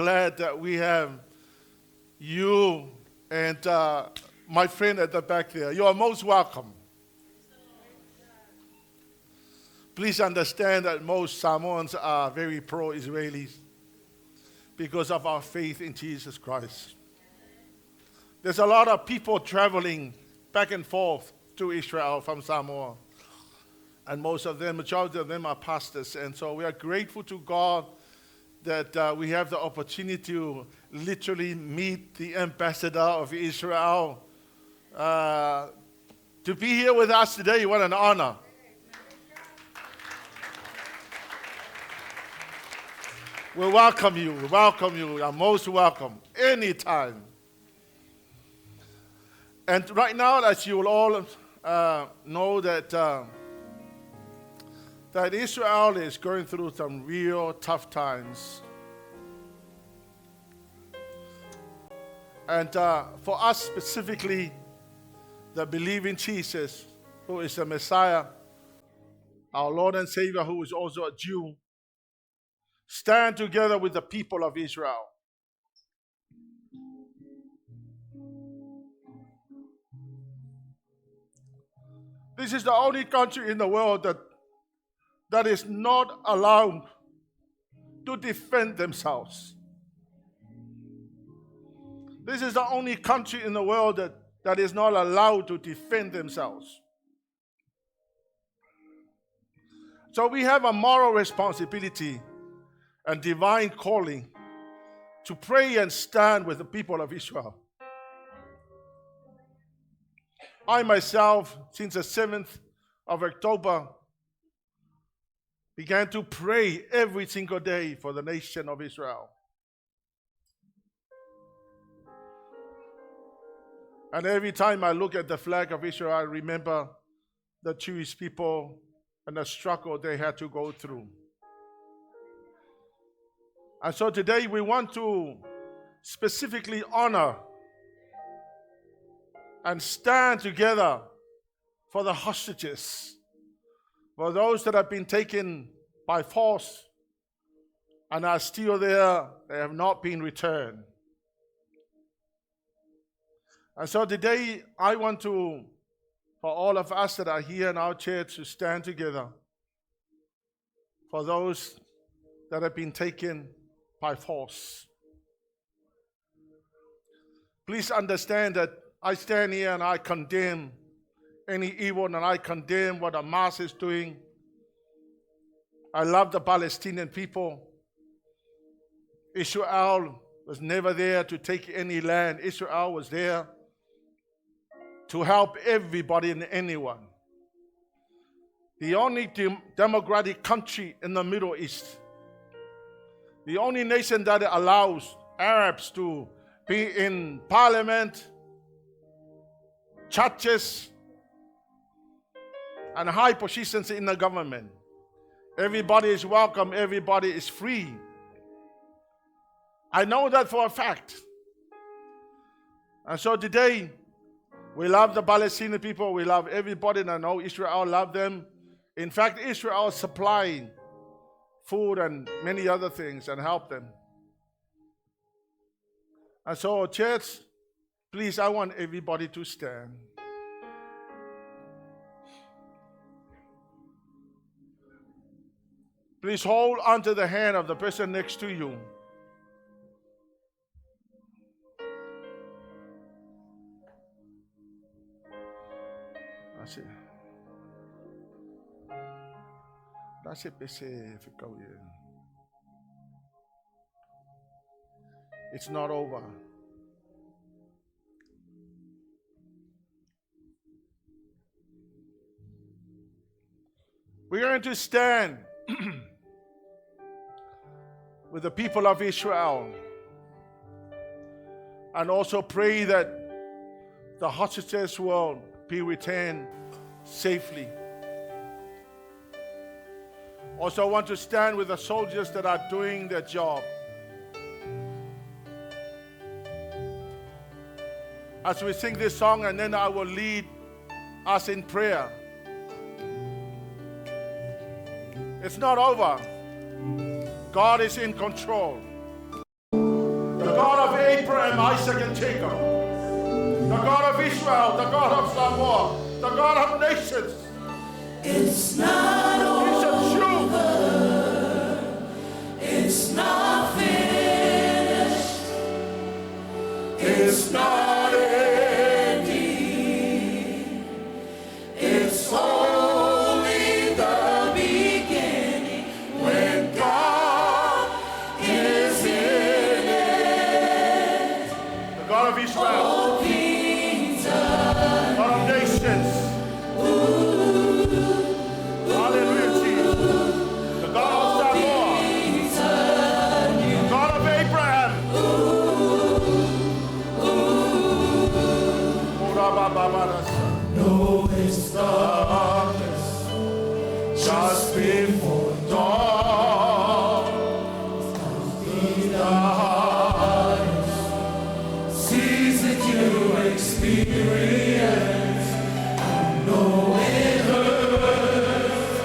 Glad that we have you and my friend at the back there. You are most welcome. Please understand that most Samoans are very pro-Israelis because of our faith in Jesus Christ. There's a lot of people traveling back and forth to Israel from Samoa. And most of them, majority of them are pastors. And so we are grateful to God that we have the opportunity to literally meet the ambassador of Israel. To be here with us today, what an honor. We welcome you. We welcome you. You are most welcome anytime. And right now, as you will all know, that Israel is going through some real tough times. And for us specifically, that believe in Jesus, who is the Messiah, our Lord and Savior, who is also a Jew, stand together with the people of Israel. This is the only country in the world that is not allowed to defend themselves. This is the only country in the world that is not allowed to defend themselves. So we have a moral responsibility and divine calling to pray and stand with the people of Israel. I myself, since the 7th of October, began to pray every single day for the nation of Israel. And every time I look at the flag of Israel, I remember the Jewish people and the struggle they had to go through. And so today we want to specifically honor and stand together for the hostages, for those that have been taken by force and are still there, they have not been returned. And so today I want to, for all of us that are here in our church, to stand together for those that have been taken by force. Please understand that I stand here and I condemn any evil, and I condemn what Hamas is doing. I love the Palestinian people. Israel was never there to take any land. Israel was there to help everybody and anyone. The only democratic country in the Middle East. The only nation that allows Arabs to be in parliament, churches, and high positions in the government. Everybody is welcome. Everybody is free. I know that for a fact. And so today, we love the Palestinian people. We love everybody. And I know Israel love them. In fact, Israel is supplying food and many other things and help them. And so, church, please, I want everybody to stand. Please hold onto the hand of the person next to you. That's it. That's it. It's not over. We're going to stand with the people of Israel and also pray that the hostages will be returned safely. Also, I want to stand with the soldiers that are doing their job. As we sing this song, and then I will lead us in prayer. It's not over. God is in control. Isaac and Jacob, the God of Israel, the God of Samoa, the God of nations. It's not He's a Jew. It's not finished. It's not ending. It's only the beginning when God is in it. The God of Israel, All things are God of nations. Hallelujah, Jesus. The God of Samoa, things are new. the God of Abraham. No, it's darkness Just before dawn. Be the hardest season you experience. I know it hurts.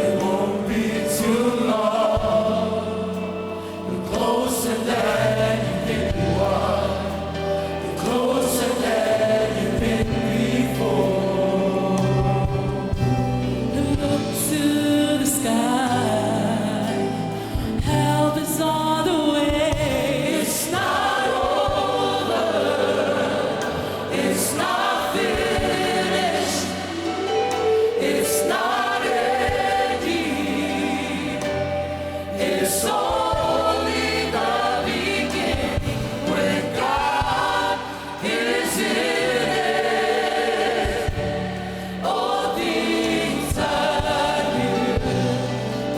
It won't be too long. You're closer than you think you are. You're closer than you've been before. Look to the sky. Help is on the way. It's not over. It's not finished. It's not ending. It's only the beginning when God is in it. All things are new.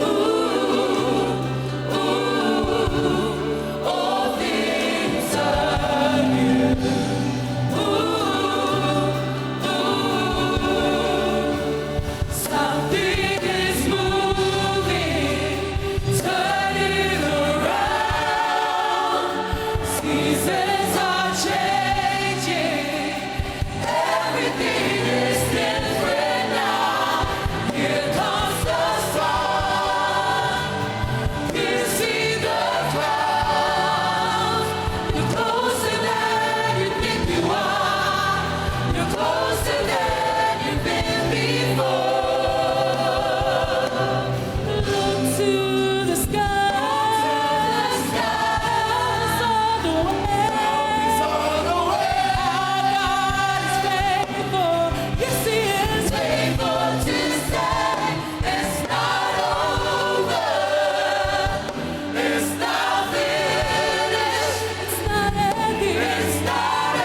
Ooh, ooh, all things are new. Ooh, ooh. Something is moving, turning around. Seasons are changing, everything is different now. Here comes the sun, you see the clouds. You're closer than you think you are. You're closer than you've been before. Look to the sky. Help is on the way. On the way. Our God is faithful. Yes, He is Faithful to say it's not over. It's not finished. It's not ending. It's not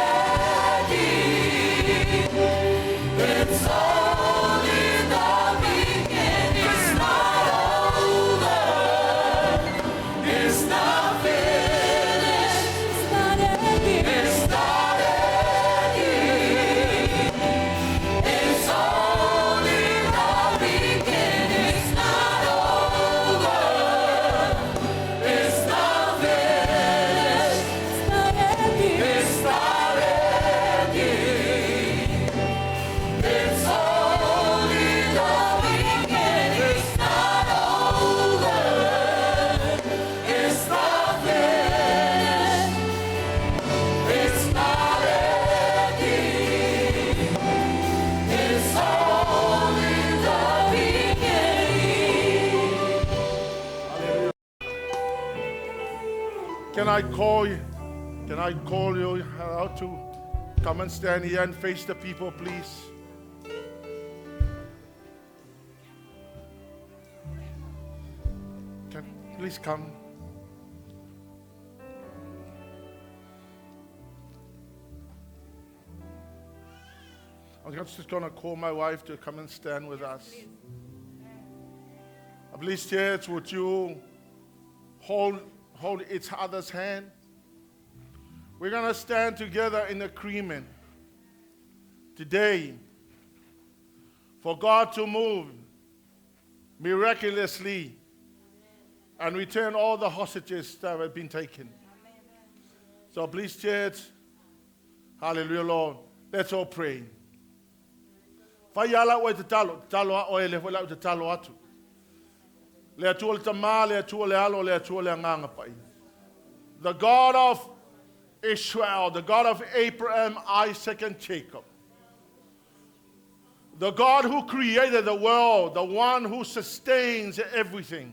ending. It's only the beginning. It's not over. It's not finished. It's not ending. It's not ending. It's only the beginning. It's not over. It's not finished. It's not ending. It's not ending. It's only the beginning. It's not over. It's not finished. It's not ending. It's only the beginning. Can I call you? Can I call you out to come and stand here and face the people, please? Can please come? I'm just going to call my wife to come and stand with us. Please, church, would you hold each other's hand? We're going to stand together in agreement today for God to move miraculously and return all the hostages that have been taken. So please, church, hallelujah, Lord. Let's all pray. Faiala oe te talo, talo a oe le wala o te talo atu. Le atua le tamā, le atua le alo, le atua le anganga pai. The God of Israel, the God of Abraham, Isaac, and Jacob, the God who created the world, the one who sustains everything,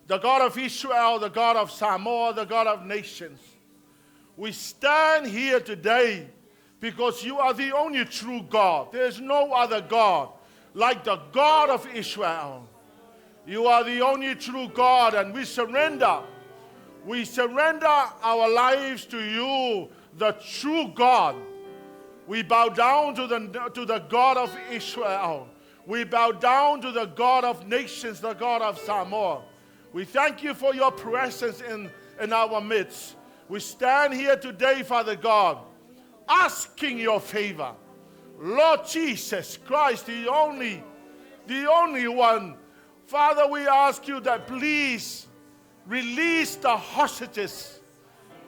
the God of Israel, the God of Samoa, the God of nations. We stand here today because you are the only true God. There is no other God like the God of Israel. You are the only true God, and we surrender. We surrender our lives to you, the true God. We bow down to the God of Israel. We bow down to the God of nations, the God of Samoa. We thank you for your presence in our midst. We stand here today, Father God, asking your favor. Lord Jesus Christ, the only one. Father, we ask you that please release the hostages.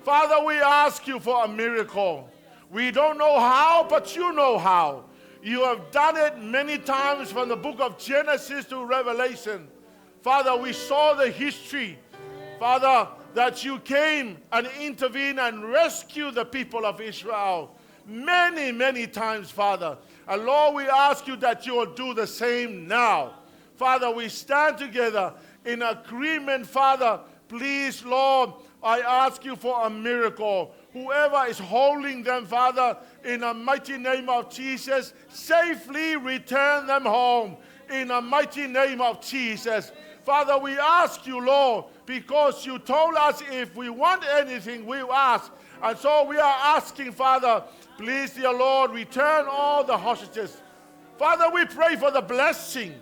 Father, we ask you for a miracle. We don't know how, but you know how. You have done it many times from the book of Genesis to Revelation. Father, we saw the history, Father, that you came and intervened and rescued the people of Israel many, many times, Father. And Lord, we ask you that you will do the same now. Father, we stand together in agreement, Father. Please, Lord, I ask you for a miracle. Whoever is holding them, Father, in the mighty name of Jesus, safely return them home in the mighty name of Jesus. Father, we ask you, Lord, because you told us if we want anything, we ask. And so we are asking, Father, please, dear Lord, return all the hostages. Father, we pray for the blessing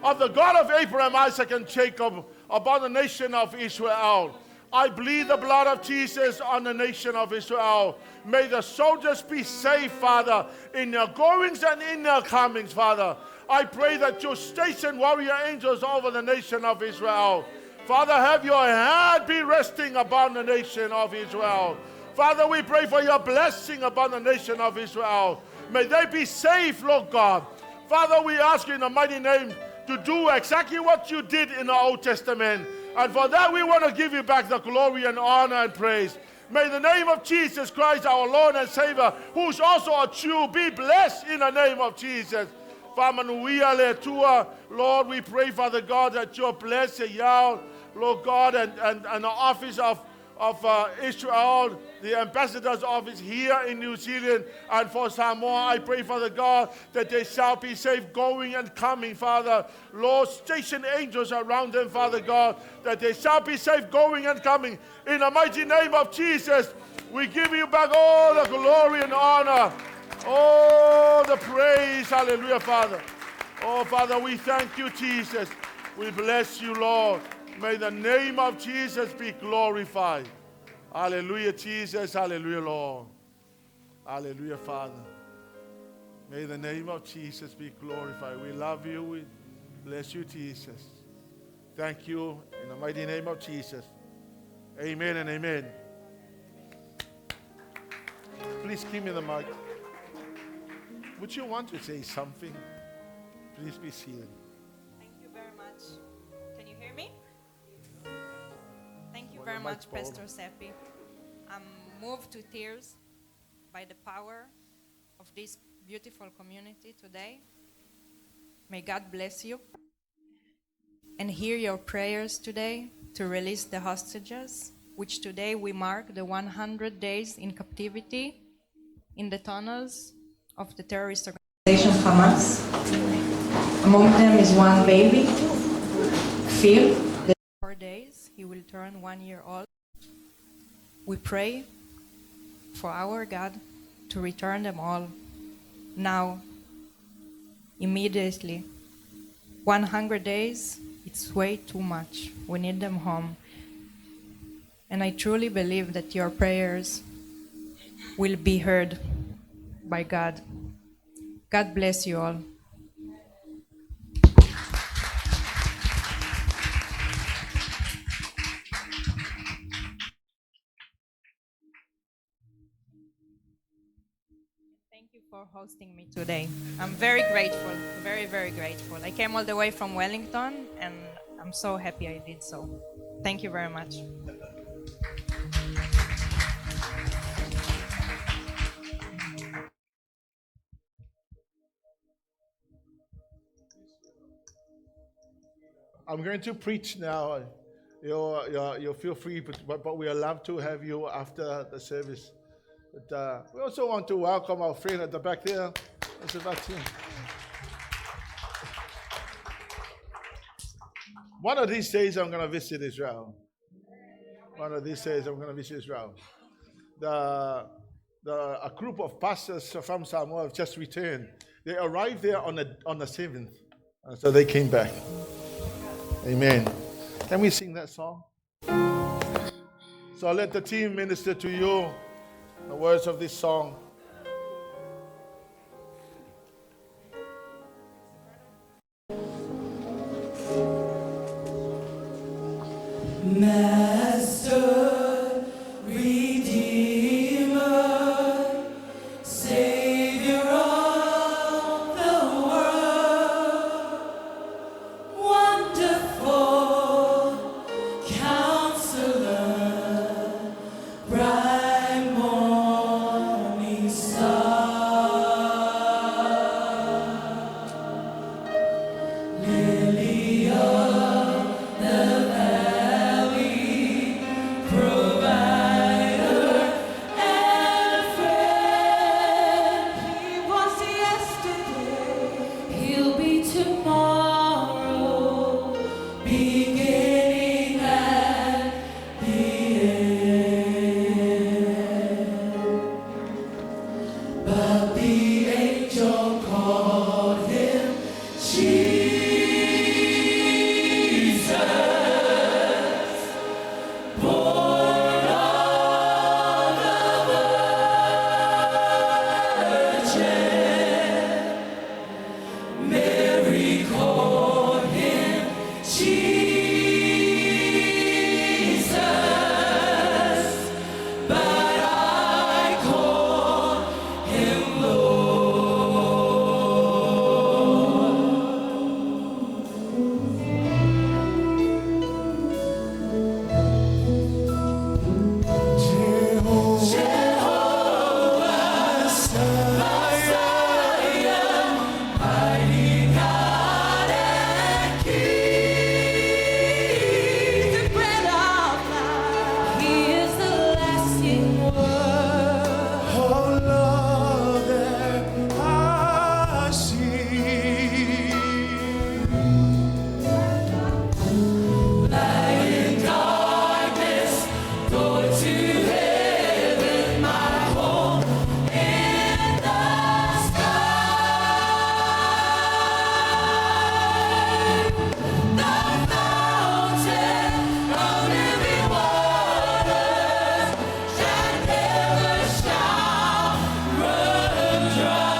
of the God of Abraham, Isaac, and Jacob upon the nation of Israel. I bleed the blood of Jesus on the nation of Israel. May the soldiers be safe, Father, in their goings and in their comings, Father. I pray that you station warrior angels over the nation of Israel. Father, have your hand be resting upon the nation of Israel. Father, we pray for your blessing upon the nation of Israel. May they be safe, Lord God. Father, we ask you in the mighty name to do exactly what you did in the Old Testament. And for that, we want to give you back the glory and honor and praise. May the name of Jesus Christ, our Lord and Savior, who is also a Jew, be blessed in the name of Jesus. Lord, we pray, Father God, that you bless Yao, Lord God, and the office of Israel, the ambassador's office here in New Zealand, and for Samoa, I pray, Father God, that they shall be safe going and coming, Father. Lord, station angels around them, Father God, that they shall be safe going and coming. In the mighty name of Jesus, we give you back all the glory and honor, all the praise. Hallelujah, Father. Oh, Father, we thank you, Jesus. We bless you, Lord. May the name of Jesus be glorified. Hallelujah, Jesus. Hallelujah, Lord. Hallelujah, Father. May the name of Jesus be glorified. We love you. We bless you, Jesus. Thank you in the mighty name of Jesus. Amen and amen. Please give me the mic. Would you want to say something? Please be seated. Thank you very much. Can you hear me? Thank you very much, Pastor Seppi. I'm moved to tears by the power of this beautiful community today. May God bless you and hear your prayers today to release the hostages, which today we mark the 100 days in captivity in the tunnels of the terrorist organization Hamas. Among them is one baby, Phil. 4 days, he will turn 1 year old. We pray for our God to return them all now, immediately. 100 days, it's way too much. We need them home. And I truly believe that your prayers will be heard by God. God bless you all. Thank you for hosting me today. I'm very grateful, very, very grateful. I came all the way from Wellington, and I'm so happy I did so. Thank you very much. I'm going to preach now. You feel free, but we are love to have you after the service. But we also want to welcome our friend at the back there, Mr. Vatin. One of these days, I'm going to visit Israel. One of these days, I'm going to visit Israel. A group of pastors from Samoa have just returned. They arrived there on the 7th, so they came back. Amen. Can we sing that song? So let the team minister to you the words of this song. Master, Redeemer, Savior of the world, wonderful Counselor, bright morning star, Lily of the valley, provider and friend. He was yesterday, he'll be tomorrow, beginning and the end. But the angel called him Jesus, born of the Virgin. Mary called him Jesus, but I call him Lord. Jehovah, Messiah, mighty God and King, the bread of life. He is the lasting word. Oh, love that I see. Light in darkness, door to heaven, my home in the sky. The fountain of living waters that never shall run dry.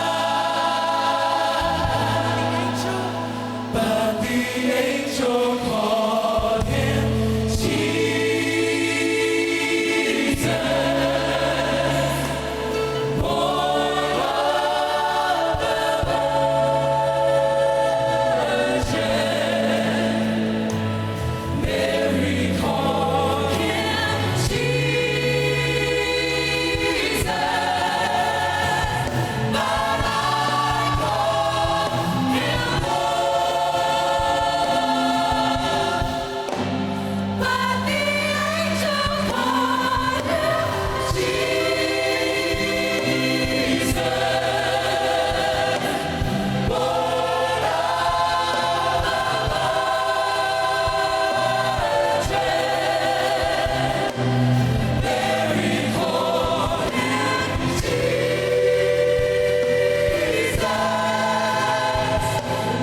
But the angel called him Jesus, born of the Virgin. Mary called him Jesus, but I call him Lord. But the angel called him Jesus, born of the Virgin. Mary called him Jesus,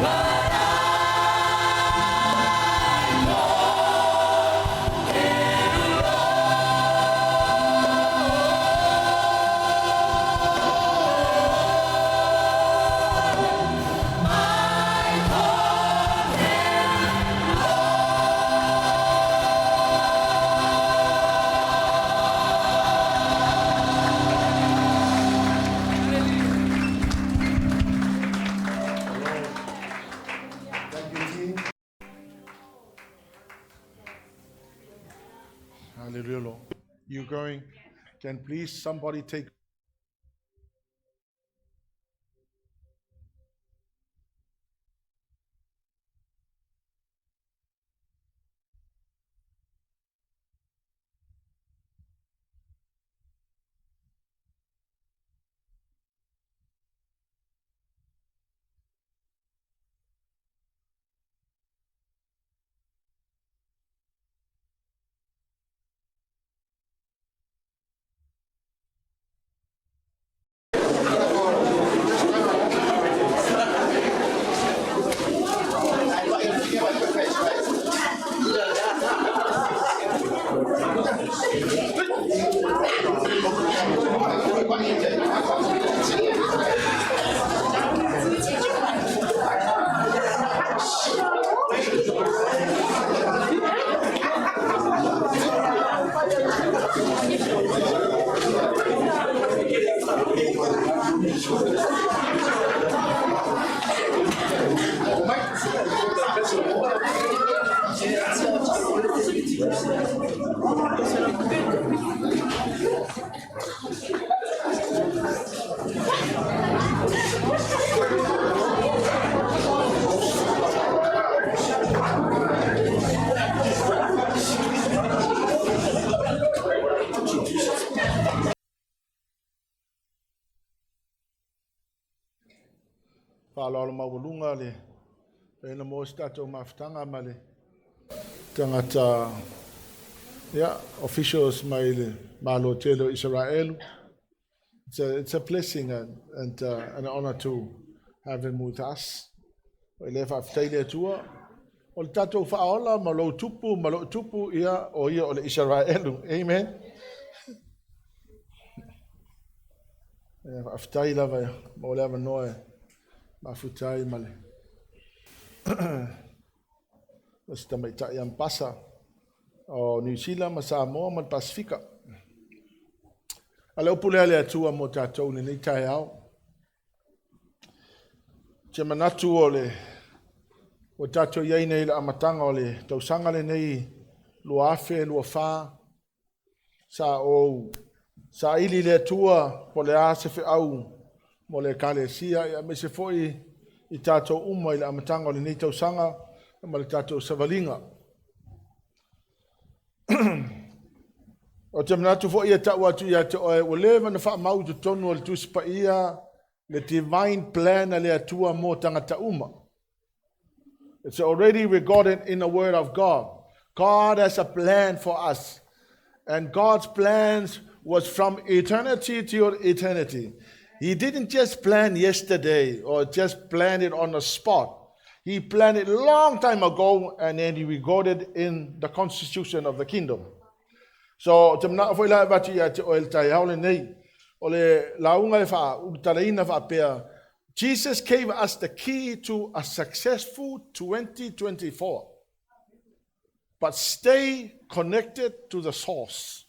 but I call him Lord. I call him Thank you, team. Hallelujah, Lord. You going? Can please somebody take Faaaloalo maualuga le faina mo se tatou mafutaga ma le tagata yeah, officials mai le Malo tele o Israel. It's a blessing and an honor to have him with us. O le faafetai le Atua. O le tatou faaola ma lou tupu ma lou tupu ia o ia o le Israelu. Amen. Ia faafetai lava mo le avanoa e mafuta ai ma le o se tamaitai ambassador o New Zealand ma Samoa ma le Pasifika. A le upu lea le Atua mo tatou lenei taeao. Te manatu o le ua tatou iai nei le amataga o le tausaga lenei 2024 sa ou saili le Atua po le a se feau mo le ekalesia ia aemaise foi i tatou uma i le amataga o lenei tausaga ma le tatou savaliga. O te manatu foi e tau atu ia te oe, ua leva na faamau i totonu o le Tusi Paia le divine plan a le Atua mo tagata uma. It's already recorded in the Word of God. God has a plan for us. And God's plans was from eternity to eternity. He didn't just plan yesterday or just plan it on the spot. He planned it long time ago and then he recorded in the constitution of the kingdom. So, te mana foi la vati ia te o el tai haole nei. O le launga e wha utaleina wha pea. Jesus gave us the key to a successful 2024. But stay connected to the source.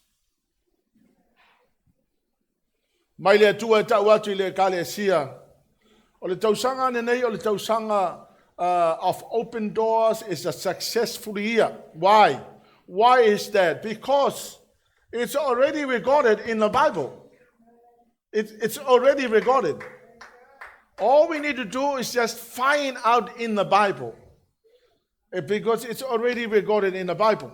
Mai le Atua e tau atu i le ekalesia. O le tausaga nei o le tausaga of open doors is a successful year. Why? Why is that? Because it's already recorded in the Bible. It's already recorded. All we need to do is just find out in the Bible. Because it's already recorded in the Bible.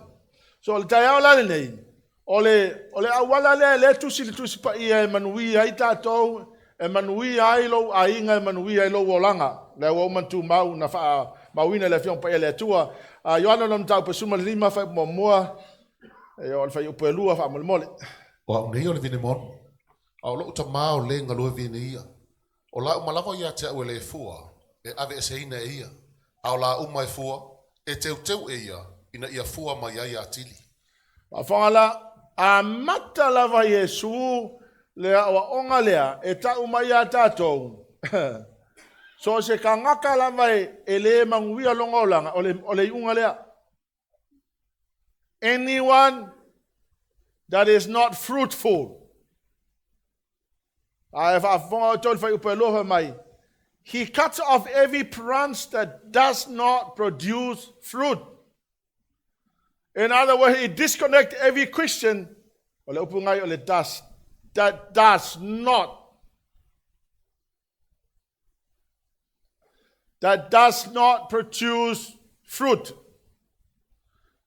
So, le taeao la lenei, o le auala lea le tusi le tusi paia e manuia ai tatou, e manuia ai lou aiga, e manuia ai lou olaga. Le ua uma tu mau na wha mauina le afioga paia le Atua. Ioane o mataupu 15 whai muamua, e o le whai upu e lua wha molemole. O au nei o le vine moni. A o lou tamā o le galue vine ia. O la uma lava ia te au e le fua, e ave e seina e ia. A o la uma e fua, e teuteu e ia, ina ia fua mai ai atili. Faafofoga la, amata lava Iesu le aoaoga lea e tau mai ia tatou. So se tagata lava e le manuia lona olaga, o le iuga lea. Anyone that is not fruitful. A e faafofoga o tolu fai upu e lua mai. He cuts off every branch that does not produce fruit. In other words, he disconnect every Christian. O le upu ngai o le does, that does not. That does not produce fruit.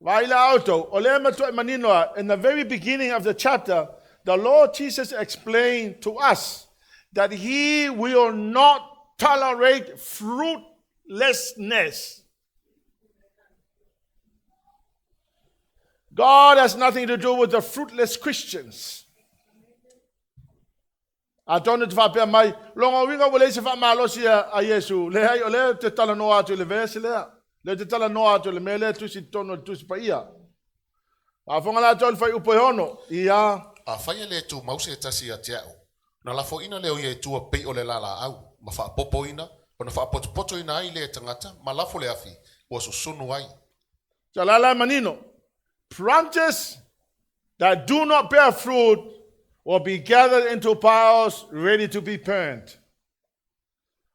Vaila auto, o le matua e maninoa, in the very beginning of the chapter, the Lord Jesus explained to us that he will not tolerate fruitlessness. God has nothing to do with the fruitless Christians. A tonu te whapea mai, longa winga ua le se wha malosi a Iesu, le hai o le te tala noa atu le vese lea. Le te tala noa atu le mea lea tusi tonu le tusi paia. A whanga la tolu whai upo e hono, ia. Afai e le tumau se tasi ia te a'u, ona lafoina lea o ia i tua e pei o le lalaau, ma faapopoina, ona faapotopotoina ai lea e tagata, ma lafo i le afi, ua susunu ai. So lala manino. Branches that do not bear fruit will be gathered into piles ready to be burned.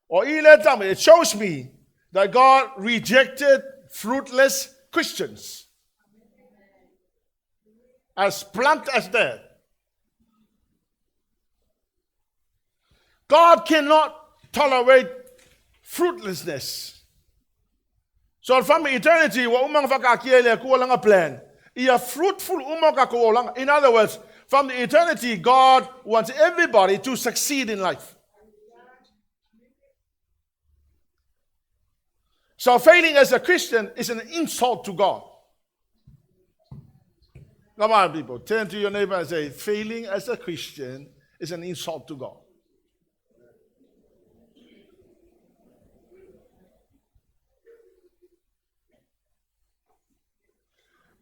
Or it shows me that God rejected fruitless Christians. As blunt as that. God cannot tolerate fruitlessness. So from eternity, ua uma ona faataatia e le Atua lana plan. Ia fruitful uma tatou olaga. In other words, from the eternity, God wants everybody to succeed in life. So failing as a Christian is an insult to God. Come on, people. Turn to your neighbor and say, failing as a Christian is an insult to God.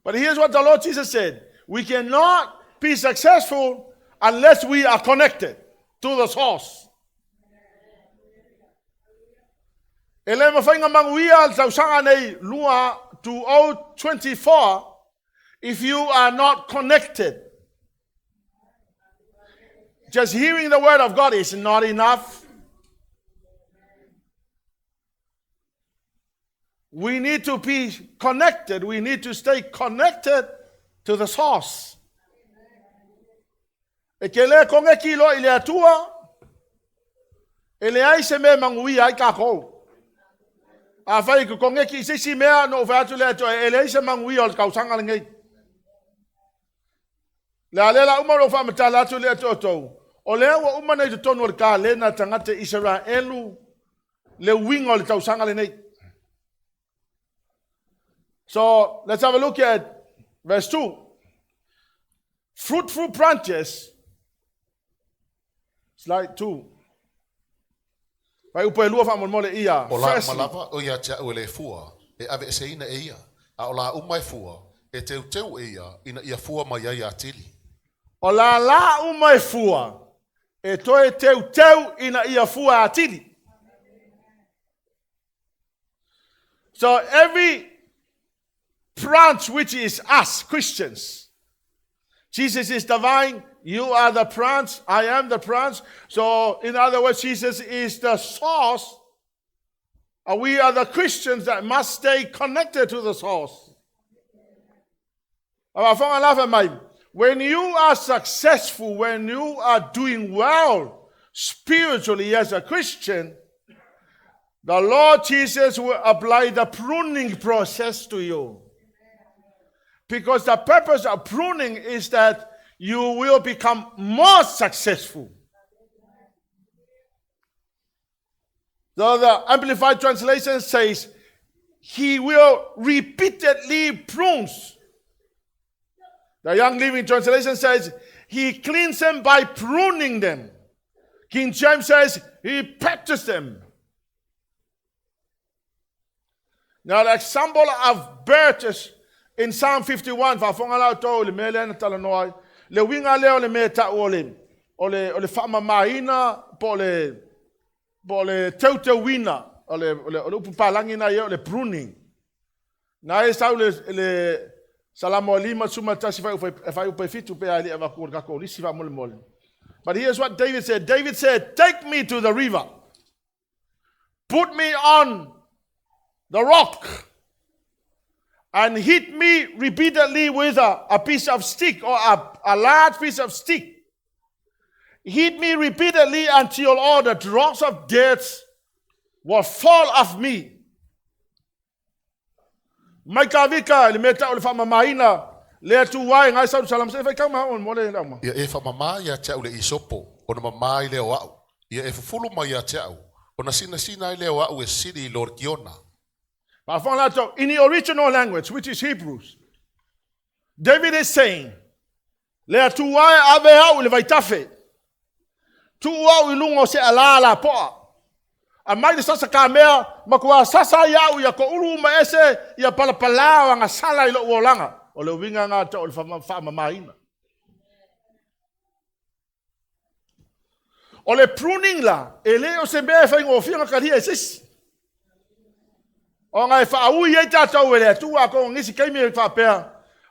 But here's what the Lord Jesus said. We cannot be successful unless we are connected to the source. E le mafai ona manuia le tausaga nei 2024 if you are not connected. Just hearing the word of God is not enough. We need to be connected. We need to stay connected to the source. E ke le koneki loa i le Atua, e leai se mea e manuia ai takou. Afai e ke koneki i se isi mea, na ou fai atu lea atoa, e leai se manuia o le tausaga lenei. Le a lea la uma ona ou faamatala atu lea atoa outou, o lea ua uma nei totonu o le kalena tagata Isaraelu le uiga o le tausaga lenei. So let's have a look at verse 2. Fruitful branches. Slide 2. Fuaiupu e 2 faamolemole ia. O la uma lava o ia te a'u e le fua, e aveeseina e ia, a o la uma e fua, e teuteu e ia, ina ia fua mai ai atili. O la la uma e fua, e toe teuteu ina ia fua atili. So every branch which is us, Christians, Jesus is the vine, you are the branch, I am the branch. So in other words, Jesus is the source. We are the Christians that must stay connected to the source. When you are successful, when you are doing well spiritually as a Christian, the Lord Jesus will apply the pruning process to you. Because the purpose of pruning is that you will become more successful. The Amplified Translation says, he will repeatedly prunes. The Young Living Translation says, he cleans them by pruning them. King James says, he patches them. Now, the example of birches in Psalm 51, faafofoga la outou i le mea lea na talanoa ai, le uiga lea o le mea e tau o le, o le, o le faamamaina po o le, po o le teuteuina, o le, o le, o le upu palagi na ia o le pruning. Na e sau le, le Salamo 51 fuaiupu e 7 pe a e le avatu le tatou lisi faamolemole. But here's what David said. David said, take me to the river. Put me on the rock and hit me repeatedly with a piece of stick or a large piece of stick. Hit me repeatedly until all the drops of death will fall off me. Mai ka vika le mea tau le faamamaina le Atua e ngai sau salam se fai kau ma mo le lauma. Ia e faamamā ia te a'u i le isopo, ona mamā ai lea o a'u. Ia e fufulu mai ia te a'u, ona sinasina ai lea o a'u e sili i lo le kiona. Faafofoga la in the original language, which is Hebrews, David is saying, le Atua e ave au i le vaitafe, tuu au i luga o se alā lapoa, aumai le sasa kamea, matua sasa ai au ia koulu uma ese, ia palapalā o agasala i lou olaga. O le uiga lena tau o le faamamaina. O le pruning la, e le o se mea e faigofie ona kalia e se isi. Ona e faaui ai tatou e le Atua, atonu o nisi taimi e faapea,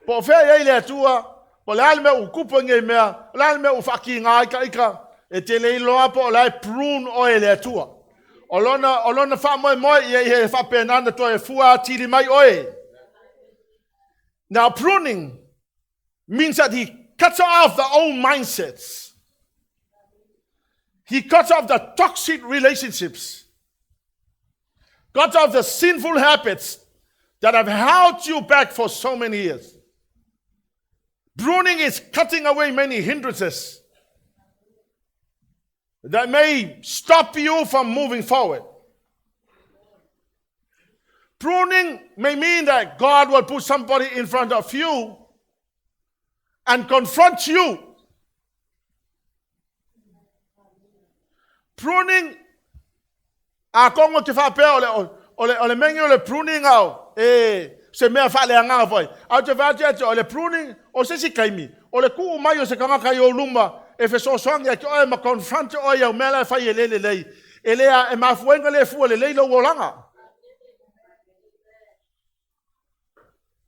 po o fea e i ai le Atua, po o le a le mea ua tupu ai nei mea, o le a le mea ua faatiga ai ta ita, e te le iloa po o la e prune oe e le Atua. O lona faamoemoe ia ia faapena ona toe fua atili mai oe. Now pruning means that he cuts off the old mindsets. He cuts off the toxic relationships. Cuts off the sinful habits that have held you back for so many years. Pruning is cutting away many hindrances that may stop you from moving forward. Pruning may mean that God will put somebody in front of you and confront you. Pruning, atonu e te faapea o le mea o le pruning ao, e se mea faaleagaga foi. Ae ou te vaai atu ia te oe, o le pruning, o se isi taimi, o le tuu mai o se tagata i ou luma e fesoasoani ia te oe ma confront oe i au mea la e fai e le lelei. E le e mafua ai ona le fua lelei lou olaga.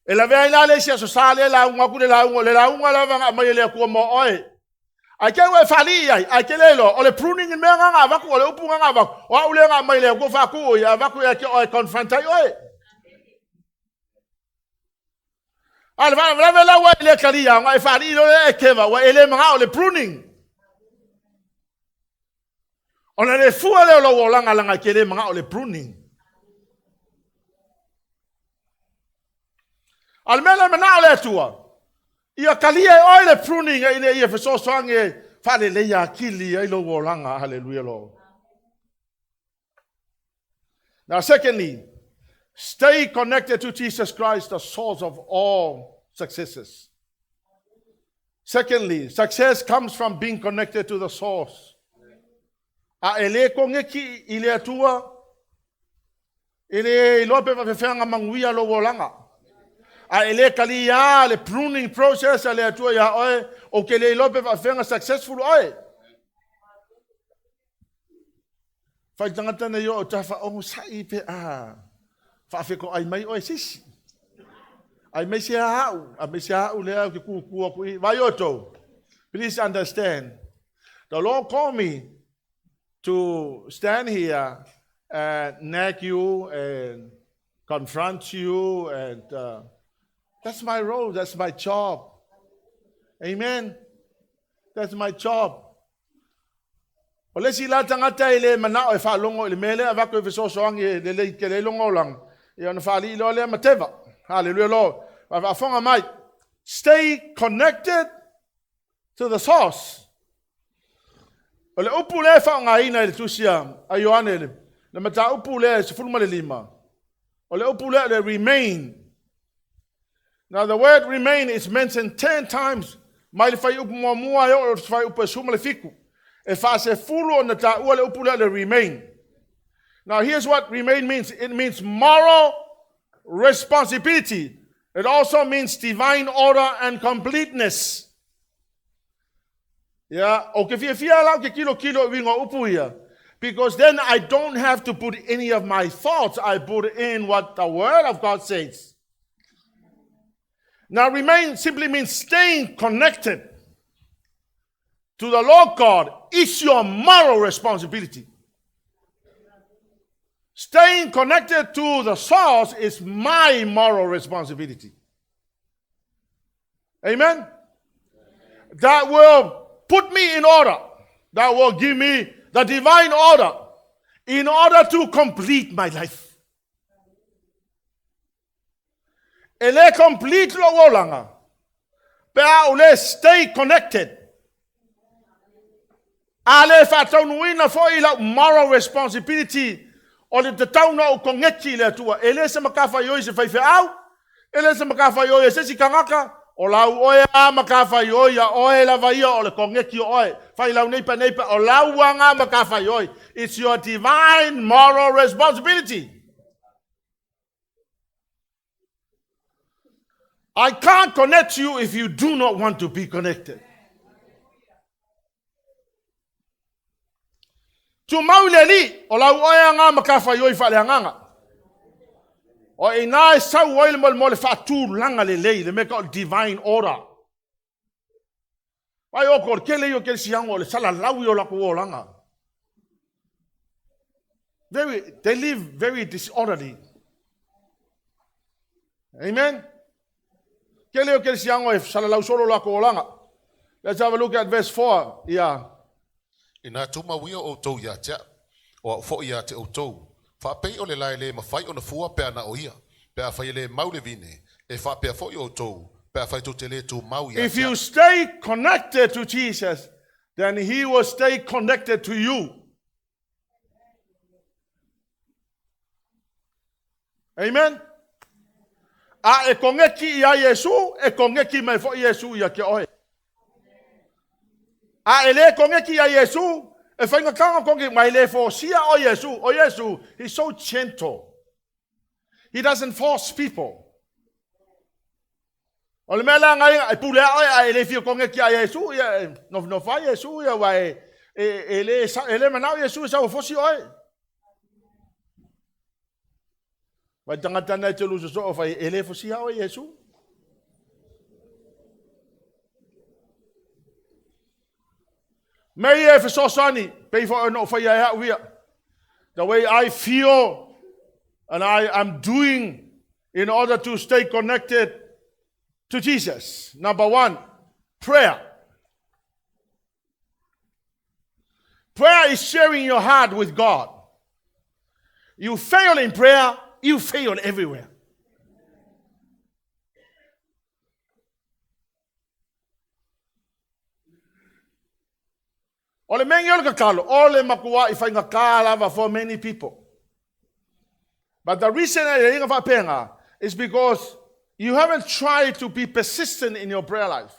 E lavea ai la le isi Aso Sa lea e lauga atu le lauga, o le lauga lava na aumai e le Atua mo oe. Ae te i ua e faalii ai, ae te le iloa, o le pruning le mea lena na avatu, o le upu lena na avatu, o au lea na aumai e le Atua faatu ia avatu ia te oe e confront ai oe. A o le faalavelave la ua e le talia, ona e faalii loa lea e keva, ua e le manao le pruning. Ona le fua lea o lou olaga leaga e te le manao le pruning. A o le mea lea e manao le Atua, ia talia e oe le pruning ina ia fesoasoani e faaleleia atili ai lou olaga. Hallelujah Lord. Now secondly, stay connected to Jesus Christ, the source of all successes. Secondly, success comes from being connected to the source. A e le koneki i le Atua, e le iloa pe faafefea manuia lou olaga. A e le talia le pruning process a le Atua ia oe, o ke le iloa pe faafefea successful oe. Fai tagata nei o tafa o sai pe a faafetoai mai oe sisi. Ai mai se au, a mai se au le au ke ku aku i. Vai outou. Please understand. The Lord called me to stand here and nag you and confront you, and that's my role, that's my job. Amen. That's my job. O le isi la tagata e le manao e faalogo i le mea lea avatu e fesoasoani e lelei tele ai lona olaga, ia ona faalii loa lea ma teva. Hallelujah Lord. Faafofoga mai. Stay connected to the source. O le upu lea e faaaogaina i le tusi a Ioane, le mataupu lea e 15, o le upu lea le remain. Now the word remain is mentioned 10 times mai le fuaiupu muamua e oo i le fuaiupu e 17. E faasefulu ona taua le upu lea le remain. Now here's what remain means. It means moral responsibility. It also means divine order and completeness. Yeah, o ke fiafia la o ke kilokilo i uiga o upu ia. Because then I don't have to put any of my thoughts. I put in what the word of God says. Now remain simply means staying connected to the Lord God is your moral responsibility. Staying connected to the source is my moral responsibility. Amen? That will put me in order. That will give me the divine order in order to complete my life. E le complete lou olaga, pe a ou le stay connected. A le faataunuuina foi lau moral responsibility o le tatau ona ou koneti i le Atua. E le se matafaioi se faifeau, e le se matafaioi e se isi tagata, o lau oe a matafaioi a oe lava ia o le koneti o oe. Fai lau nei pa nei pa, o lau aga matafaioi. It's your divine moral responsibility. I can't connect you if you do not want to be connected. Tumau i le Alii, o lau oe aga matafaioi faaleagaga. O i ina e sau ai le molemole faatulaga lelei, le mea e tau o le divine order. Vai o ko le kele ia o kerisiano o le salalau ia o latou olaga. They live very disorderly. Amen. Kele o kerisiano e salalau solo latou olaga. Let's have a look at verse 4. Yeah. Ina tumau ia outou ia te a'u, o a'u fo'i ia te outou. Faapei o le lae le mafai ona fua pe a na o ia. Pe afai e le mau le vine, e faapea fo'i outou, pe afai tou te le tumau ia If te you a'u. stay connected to Jesus, then he will stay connected to you. Amen. A e koneki ia Iesu, e koneki mai fo'i Iesu ia ke oe. A e le koneki ia Iesu, e whainga kongi mai le forsia o Iesu. O Iesu, he's so gentle. He doesn't force people. O le mea la ngai e pule a oe a e le fia koneki a Iesu, ia no no fai Iesu ia wa e le manao Iesu e sa fosi oe. Vai tangata nei te luso so fai e le fosi oe Iesu. Mei e fesoasoani, pei fo no fai ai au ia. The way I feel and I am doing in order to stay connected to Jesus. Number one, prayer. Prayer is sharing your heart with God. You fail in prayer, you fail everywhere. O le mengi o le kakalo, o le makua i whainga kā lava for many people. But the reason I inga whapenga is because you haven't tried to be persistent in your prayer life.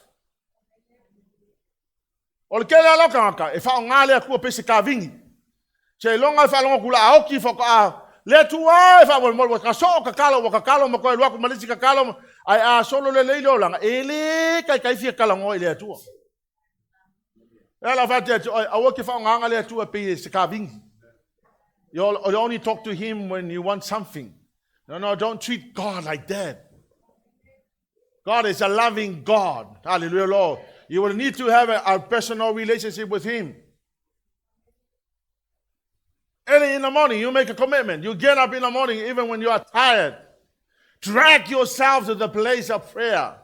O le kele alo kangaka, e whao ngā lea kua pese ka vingi. Se longa e whalonga kula aoki whaka a le tua e wha mo ka so ka kalo wa ka kalo ma koe luaku malisi ka kalo ai a solo le leilo langa e le kai kai fia kala ngoi le atua. E la whatea te oi, aua ke whao ngā le atua pe se ka vingi. You only talk to him when you want something. No, no, don't treat God like that. God is a loving God. Hallelujah, Lord. You will need to have a personal relationship with him. Early in the morning, you make a commitment. You get up in the morning even when you are tired. Drag yourself to the place of prayer.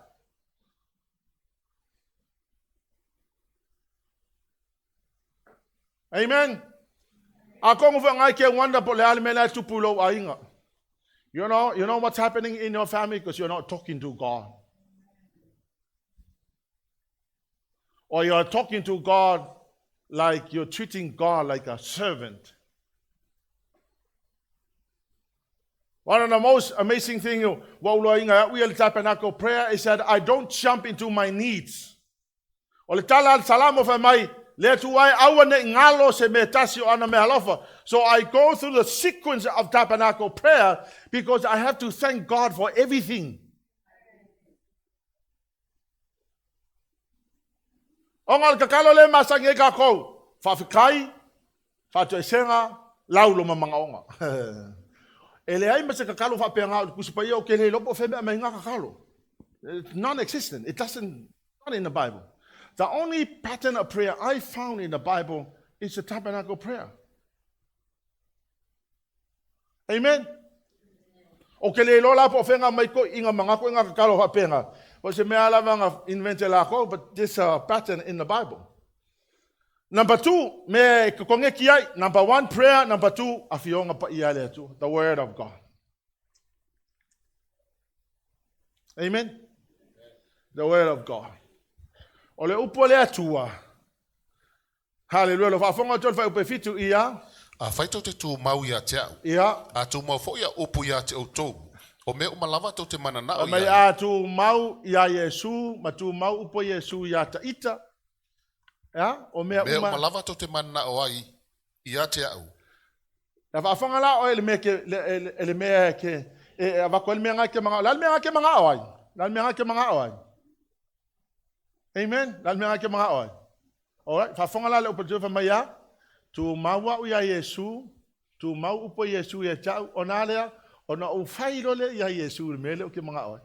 Amen. A kongo fo ngai ke wonder po le ale mela tupu lo ainga. You know what's happening in your family because you're not talking to God. Or you're talking to God like you're treating God like a servant. One of the most amazing things, we tabernacle prayer is that I don't jump into my needs. O le tala al salamo fa mai, le tu ai aua ne ngalo se me tasi o ana me halofa. So I go through the sequence of tabernacle prayer because I have to thank God for everything. O ngā kakalo le masangi e kākou, whawhikai, whatuesenga, laulo mamangaonga. E le ai ma se kakalo whapea kusipa ia o ke le lopo whemea mai ngā kakalo. It's non-existent. It doesn't, not in the Bible. The only pattern of prayer I found in the Bible is the tabernacle prayer. Amen. O ke le lola po whenga mai ko inga mangako inga kakalo whapenga. O se mea lava nga invente lako, but this pattern in the Bible. Number two, me konge ki ai. Number one, prayer. Number two, afionga pa ia le atu. The word of God. Amen. The word of God. O le upo le atua. Hallelujah. Lo whaafonga tol whai upe fitu ia. A whaito te tū mau ia te au. Ia. A tū mau fo ia upu ia te outou. O mea umalava tau te mana nao O mei ia. a tū mau ia Yesu, ma tū mau upo Yesu ia ta ita. Ia, o mea Mea uma. umalava tau te mana nao ai ia te au. La whaafonga la o ele mea ke, ele mea ke, e avako ele mea ngai ke manga, la le mea ngai ke manga o ai. La le mea ngai ke manga o ai. Amen. La le mea ngai ke manga o ai. All right. Whaafonga la le upo te mai ia. Tumau au iā Iesu, tumau upu a Iesu ia te au, ona a lea, ona ou fai loa lea iā Iesu i le mea lea ou te manao ai.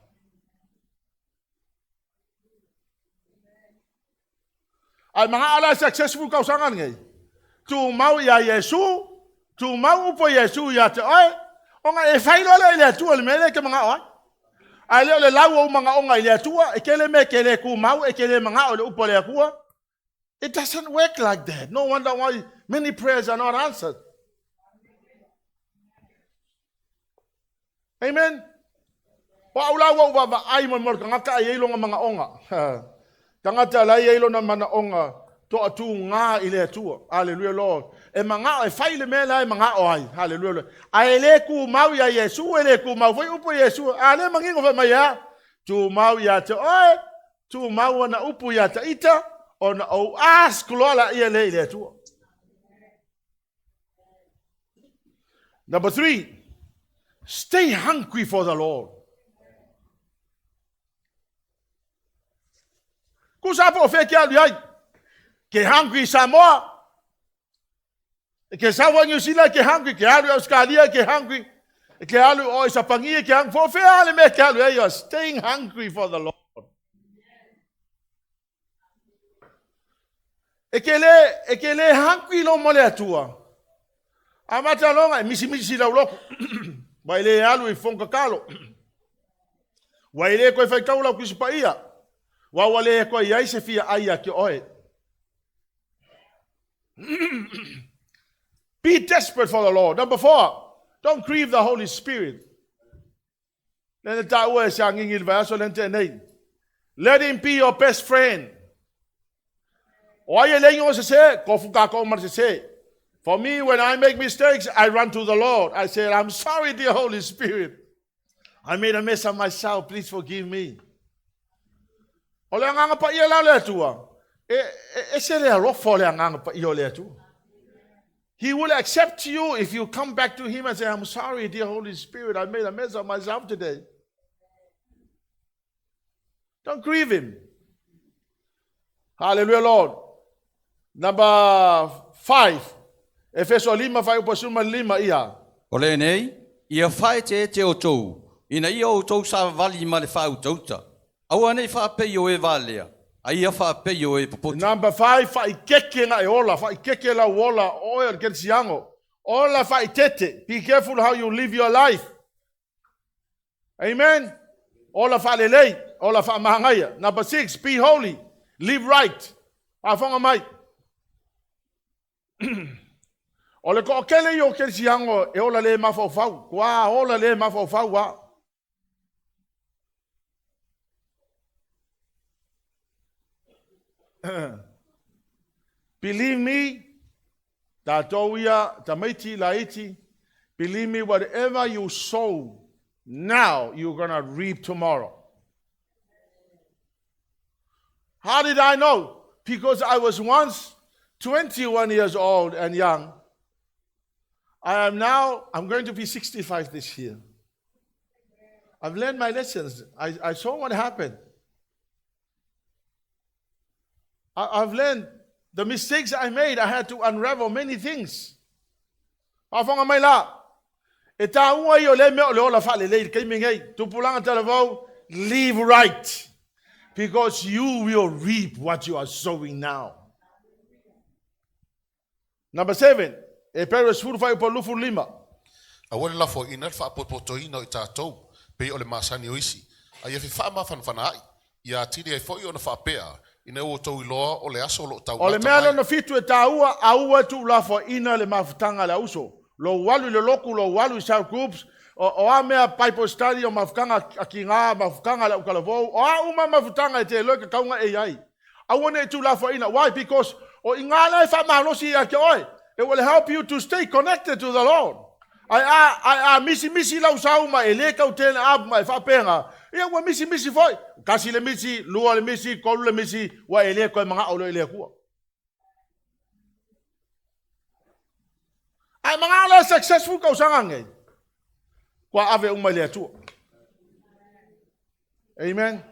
Ae manao la e successful tausaga lenei? Tumau iā Iesu, tumau upu a Iesu ia te oe, ona e fai loa lea i le Atua i le mea lea e te manao ai. Ae le o le lau o ou manaoga i le Atua, e tele mea e te le tumau, e te le manao i le upu a le Atua. It doesn't work like that. No wonder why many prayers are not answered. Amen. O au la ua ou vaavaai mo le tagata a i ai lona manaoga. Tagata la e i ai lona manaoga toatuga i le Atua. Hallelujah Lord. E manao e fai le mea la e manao ai. Hallelujah Lord. Ae le tumau ia Iesu, e le tumau foi upu a Iesu. A le manino fai mai e a? Tumau ia te oe, tumau ana upu ia ta ita, ona ou ask loa laia lea i le Atua. Number 3, stay hungry for the Lord. Tusa po o fea e te alu i ai. Ke hungry i Samoa, ke sau i New Zealand ke hungry, ke alu i Australia ke hungry, ke alu o i Sapania ke hungry. Po o fea le mea e te alu i ai, you are staying hungry for the Lord. E ke le, e ke le hungry lo mo le Atua. A mata longa e misimisi lau loto. Ua e le alu i fono tatalo. Ua e le toe faitau lau Tusi Paia. Ua ua le toe i ai se fia ai ia te oe. Be desperate for the Lord. Number 4, don't grieve the Holy Spirit. Lea na taua e Siagigi i le vaiaso lea na tea nei. Let him be your best friend. O ai e le igoa sese, tofu tatou ma le sese. For me, when I make mistakes, I run to the Lord. I say, I'm sorry, dear Holy Spirit. I made a mess of myself. Please forgive me. O le agaga paia la o le Atua, e, e, ese le alofa o le agaga paia o le Atua. He will accept you if you come back to him and say, I'm sorry, dear Holy Spirit, I made a mess of myself today. Don't grieve him. Hallelujah, Lord. Number 5. Efeso 5 fuaiupu 15 ia. O lenei, ia faaeteete outou, ina ia outou savavali ma le faautauta. Aua ne i faapei o e valea, a ia faapei o e popoto. Number 5, faaitete na e ola, faaitete lau ola, o oe o le kerisiano. Ola faaitete. Be careful how you live your life. Amen. Ola faalelei, ola faamagaia. Number 6, be holy, live right. Faafofoga mai. O le toatele ia o kerisiano e ola le mafaufau. Kua ola le mafaufau a. Believe me, tatou ia tamaiti laiti, believe me, whatever you sow now, you're gonna reap tomorrow. How did I know? Because I was once 21 years old and young. I am now, I'm going to be 65 this year. I've learned my lessons. I saw what happened. I've learned the mistakes I made. I had to unravel many things. Faafofoga mai la. E taua ia o lea mea o le ola faalelei i le taimi nei. Tupulaga talavou, live right. Because you will reap what you are sowing now. Number 7, Hepero 10 fuaiupu 25. Aua le lafoaiina le faapotopotoina o i tatou, pei o le masani o isi, a ia fefaamafanafanaai, ia atili ai foi ona faapea, ina ua outou iloa o le aso o lo o O le taumata mea mai. lona fitu e taua, aua e tuulafoaiina le mafutaga a le auso. Lou alu i le lotu, lou alu i cell groups, o a mea Bible study, o mafutaga a tiga, mafutaga a le autalavou, o a uma mafutaga e te iloa e tatau ona e i ai. Aua ne i tuulafoaiina. Why? Because o i ina la e faamalosi ia te oe. It will help you to stay connected to the Lord. Ae a, ae a misimisi lau sau ma e le tau turn up ma e faapena, ia ua misimisi foi. Tasi le misi, lua le misi, tolu le misi, ua e le toe manao loa i le Atua. Ae manao la e successful tausaga nei, kua ave uma i le Atua. Amen.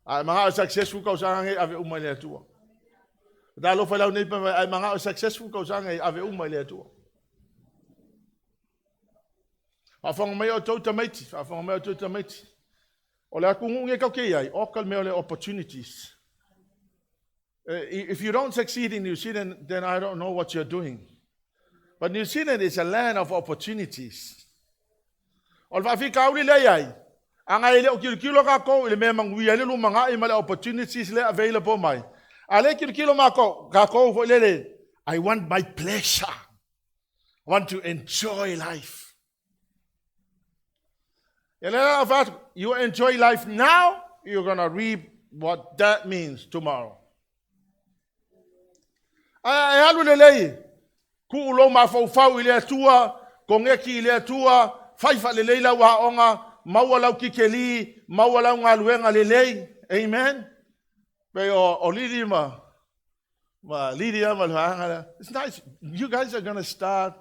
Ae manao e successful tausaga nei, ave uma i le Atua. Talofa i lau nei pa ai manga o successful tausaga e ave uma i le Atua. Faafofoga mai outou tamaiti, faafofoga mai outou tamaiti. O le atunuu nei tatou te i ai, oka le mea o le opportunities. If you don't succeed in New Zealand, then I don't know what you're doing. But New Zealand is a land of opportunities. O le faafitauli lea e i ai, ana e le o tilotilo tatou i le mea e manuia ai le lumanai ma le opportunities lea available mai, a o lea e tilotilo matou, tatou foi lele, I want my pleasure. I want to enjoy life. Ia lea la fai atu, you enjoy life now, you're gonna reap what that means tomorrow. Ae alu lelei, tuu lou mafaufau i le Atua, koneti i le Atua, fai faalelei lau aoga, maua lau tikeli, maua lau galuega lelei. Amen. Pei o Lili ma Lydia ma le vaega lea. It's nice. You guys are going to start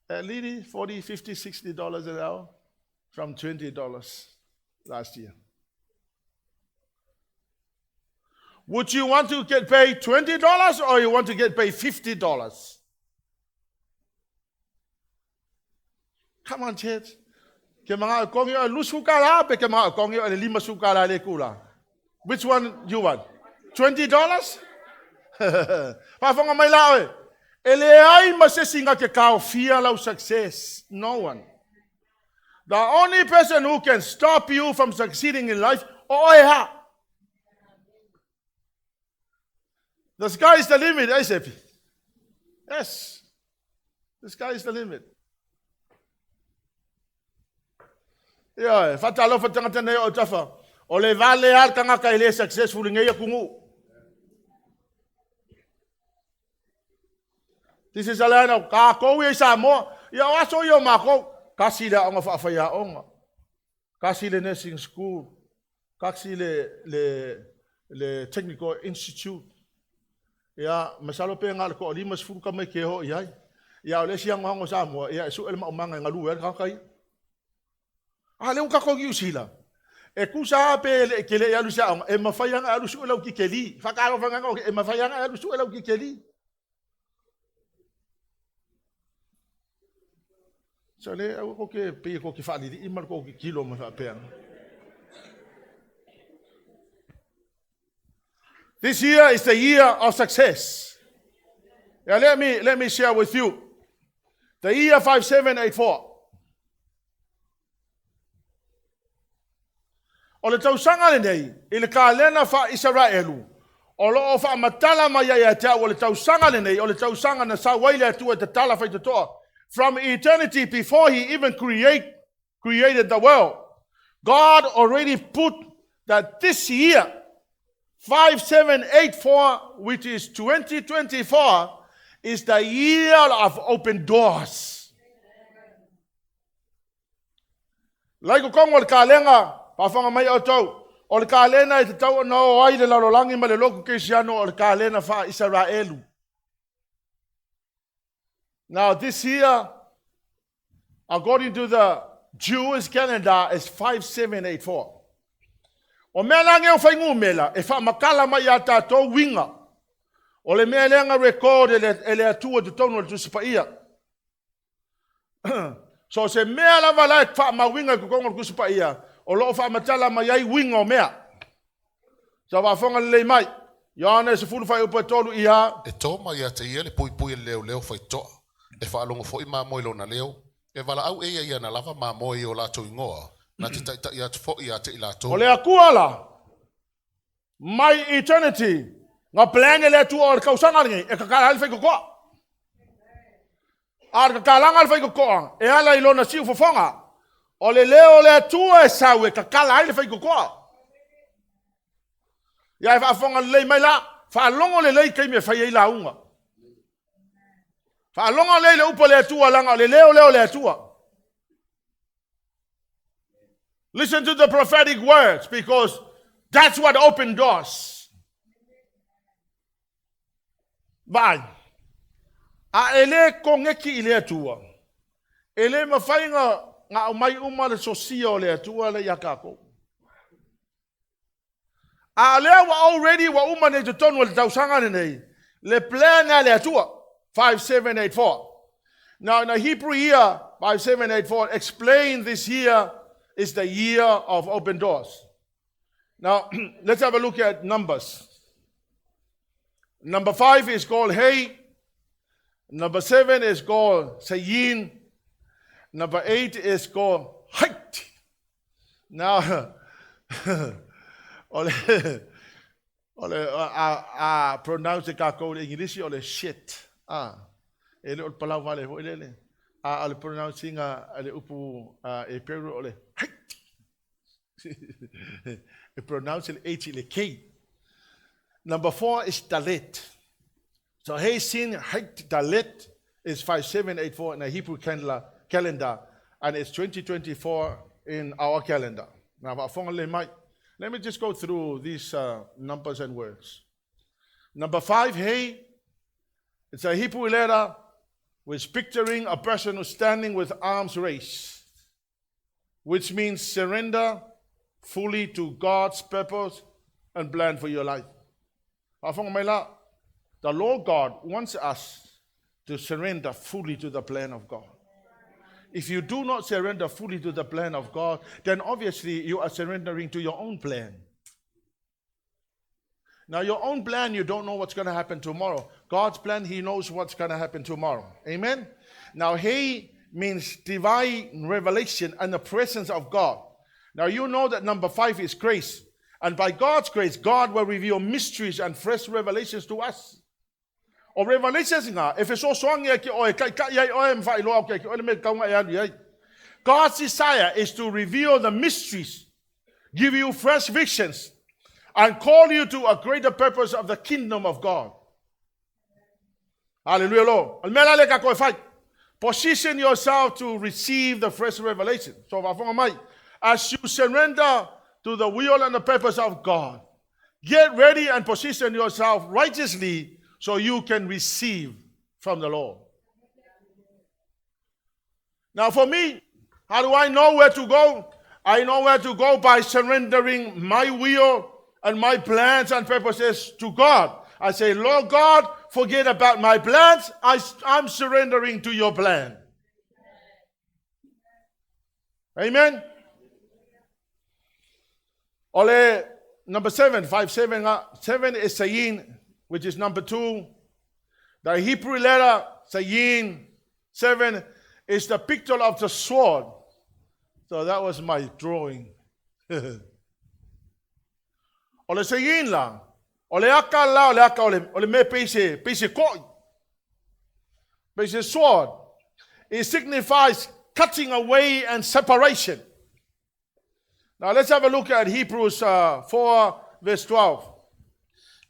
at Lili, 40, 50, $60 an hour from $20 last year. Would you want to get paid $20 or you want to get paid $50? Come on, church. Ke mga kongi o lusu kala pe ke mga kongi o le lima su kala le kula. Which one you want? $20? Faafofoga mai la oe. E leai ma se isi na te taofia lau success. No one. The only person who can stop you from succeeding in life, o oe ha. The sky is the limit, eh, Sepi? Yes. The sky is the limit. Ia, e faatalofa tagata nei o tafa. O le vale lava le tagata e le successful i nei atunuu. This is a land of tatou ia i Samoa. Ia o aso ia o matou. Tasi le aoga faafaiaoga. Tasi le nursing school. Tasi le technical institute. Ia, masalo pe na o le toa-50 tamaiti e oo i ai. Ia, o le isi anoano o Samoa, ia e sue le maumaga e galue ai le tagata ia. A lea ua tatou i Niu Sila, e tusa lava pe le te le i alu i se aoga, e mafai lava ona e alu sue lau tikeli. Faatalofa e mafai lava ona e alu sue lau tikeli. So le aua tou te pei tou te faalilii ma le tou tilotilo mai faapea. This year is the year of success. Yeah, let me share with you. The year 5784. O le tausaga lenei, i le kalena faa-Isaraelu, o lo o faamatala mai ai ia te au o le tausaga lenei, o le tausaga na sau ai le Atua e tatala faitotoa. From eternity before he even created the world, God already put that this year, 5784, which is 2024, is the year of open doors. Lai totonu o le kalenga, faafofoga mai outou, o le kalena e tatau ona o ai le lalolagi ma le lotu kerisiano o le kalena faa-Isaraelu. Now this year, according to the Jewish calendar, is 5784. O mea la nei o fuainumera, e faamatala mai ia tatou uiga. O le mea lea na record e le Atua totonu o le Tusi Paia. So se mea lava la e faamauina i totonu o le Tusi Paia, o lo o faamatala mai ai uiga o mea. Sa faafofoga lelei mai. Ioane 10 fuaiupu e 3 ia. E to mai ia te ia le puipui e le leoleo faitotoa. E faalogo foi mamoe i lona leo. E valaau e ia i ana lava mamoe i o latou igoa. Na te taitai atu foi ia te i latou. O le Atua la, mai eternity, na plan e le Atua o le tausaga lenei, e tatala ai le faitotoa. A o le tatalaga o le faitotoa, e ala i lona siufofoga. O le leo o le Atua e sau e tatala ai le faitotoa. Ia e faafofoga lelei mai la, faalogo lelei taimi e fai ai lauga. Faalogo lelei le upu a le Atua leaga o le leo leo o le Atua. Listen to the prophetic words because that's what open doors. Vai. A e le koneki i le Atua. E le mafai na aumai uma le sosia o le Atua le ia tatou. A lea ua already ua uma nei totonu o le tausaga lenei. Le plan a le Atua, 5784. Now, in the Hebrew year, 5784, explain this year is the year of open doors. Now, let's have a look at numbers. Number 5 is called Hey. Number 7 is called Sayin. Number 8 is called Height. Now, ole, ole, a pronounce ka ko le English ole shit. Ah, e le palau vale ho le. A ole pronouncing a le upu e peru ole height. E pronounce le H le K. Number 4 is Dalet. So Hey Sin Height Dalet is 5784 in a Hebrew calendar, and it's 2024 in our calendar. Now, let me just go through these numbers and words. Number 5, Hey, it's a Hebrew letter which picturing a person who's standing with arms raised, which means surrender fully to God's purpose and plan for your life. The Lord God wants us to surrender fully to the plan of God. If you do not surrender fully to the plan of God, then obviously you are surrendering to your own plan. Now, your own plan, you don't know what's going to happen tomorrow. God's plan, He knows what's going to happen tomorrow. Amen? Now, He means divine revelation and the presence of God. Now, you know that number 5 is grace. And by God's grace, God will reveal mysteries and fresh revelations to us. O revelations nga, e fesoasoani ke oe, kai kai ai oe mwhailoa ke oe le me kaunga e alu ai. God's desire is to reveal the mysteries, give you fresh visions, and call you to a greater purpose of the kingdom of God. Hallelujah, Lord. Position yourself to receive the fresh revelation. So, as you surrender to the will and the purpose of God, get ready and position yourself righteously so you can receive from the Lord. Now for me, how do I know where to go? I know where to go by surrendering my will and my plans and purposes to God. I say, Lord God, forget about my plans. I'm surrendering to your plan. Amen. Ole, number 7, 5, 7, 7 is Sayin, which is number 2. The Hebrew letter Sayin, 7, is the picture of the sword. So that was my drawing. Ole Sayin la, ole aka la, ole aka, ole me peise, peise koi. Peise sword. It signifies cutting away and separation. Now let's have a look at Hebrews 4 verse 12.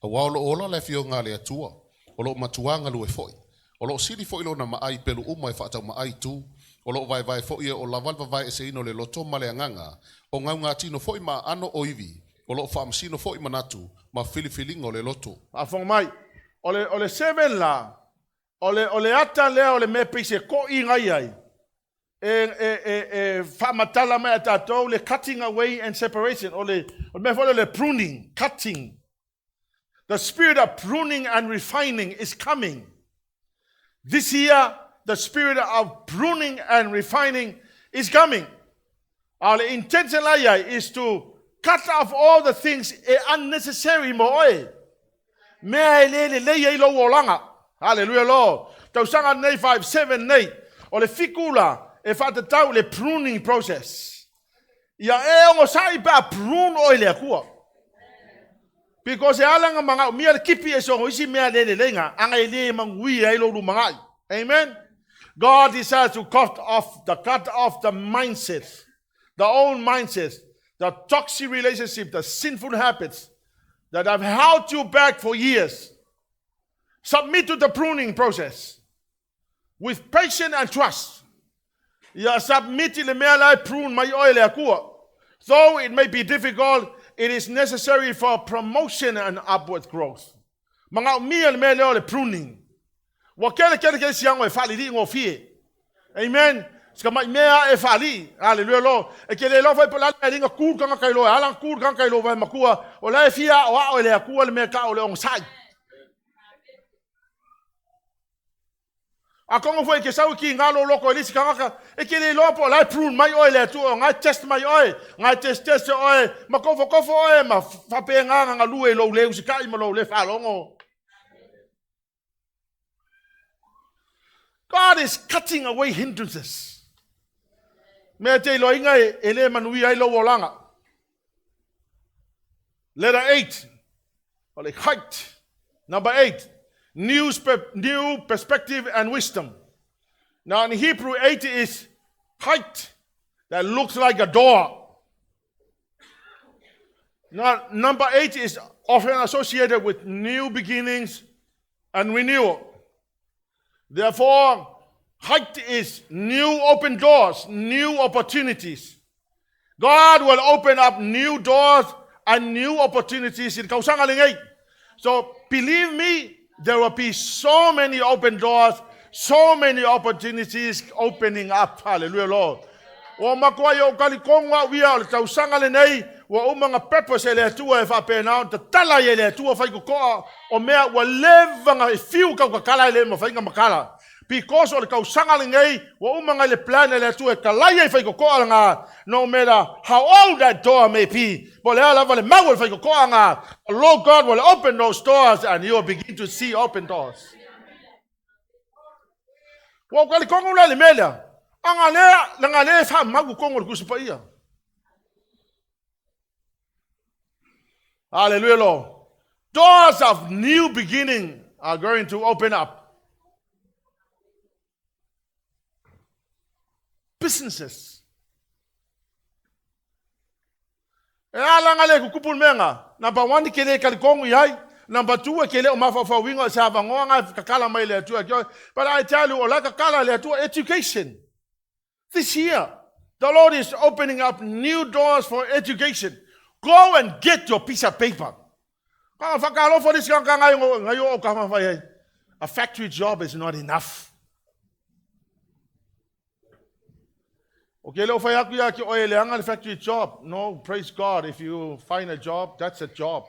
A wao lo ola le fio ngā le atua, o lo matuanga lue foi. O lo sili foi lo na maai pelu uma e whaatau maai tu, o lo vai vai foi e o lavalva vai e se ino le loto ma le anganga, o ngau ngā tino foi ma ano o iwi, o lo whaamasino foi manatu, ma filifilinga o le loto. A fong mai, o le 7 la, o le ata lea o le mea peise ko i ngai ai. E whaamatala mai a tātou le cutting away and separation, o le mea foi le pruning, cutting. The spirit of pruning and refining is coming. This year, the spirit of pruning and refining is coming. Our intention is to cut off all the things unnecessary mo oe. Mea e le le lei ai lo olanga. Hallelujah, Lord. Tausanga nei 5, 7, 8. O le fikula e whatatau le pruning process. Ia e ongo sai pa prune oi le akua. Because e alanga manga mia le kipi e songo isi mea le le lenga anga e le mangui ai lo mangai. Amen. God desires to cut off the mindsets, the old mindsets, the toxic relationship, the sinful habits that have held you back for years. Submit to the pruning process with patience and trust. Ya submit le mea lai prune mai oe le akua. Though it may be difficult, it is necessary for promotion and upward growth. Manga mia le mea leo le pruning. Wa kele kele kele siango e whali li ngō fie. Amen. Ska mai mea e whali. Hallelujah, Lord. E ke le lofa i pala e ringa kūr kanga kai loa. Alang kūr kanga kai loa vai makua. O la e fia o ao e le akua le mea ka o le ongo sai. A kongo foi ke sau ki ngalo loko e lisi kangaka, e ke le loa po lai prune mai oe le atua, ngai test mai oe, ngai test test oe, ma kofo kofo oe, ma whape ngā ngā lue lo le usikai ma lo le whalongo. God is cutting away hindrances. Mea te iloa inga e, e le manui ai lo olanga. Letter 8, or like height. Number 8, new, new perspective and wisdom. Now in Hebrew, 8 is height that looks like a door. Now, number 8 is often associated with new beginnings and renewal. Therefore, height is new open doors, new opportunities. God will open up new doors and new opportunities in Kausangaling. So believe me, there will be so many open doors, so many opportunities opening up. Hallelujah, Lord. O makoa i o kali konga wia o le tausanga le nei, ua uma nga purpose e le atua e whapena o te tala i e le atua whai kokoa o mea ua leva e fiu kau kakala e le mawhainga makala. Because o le kausanga le nei, ua uma ngai le plan e le atua e kalai e whai kokoa nga, no matter how old that door may be, po le ala le mau e whai kokoa nga, the Lord God will open those doors and you will begin to see open doors. Ua o kali konga ula le melea, anga le, nga le wha mau kongo le kusipa ia. Hallelujah, Lord. Doors of new beginning are going to open up. Businesses. E ala nga le kukupu menga. Number 1, ke le kalikongu i ai. Number 2, ke le o mawhawhawinga se havangoa nga kakala mai le atua. But I tell you, o la kakala le atua, education. This year, the Lord is opening up new doors for education. Go and get your piece of paper. A factory job is not enough. Okay, le whai aku ia ki oe le anga le factory job. No, praise God, if you find a job, that's a job.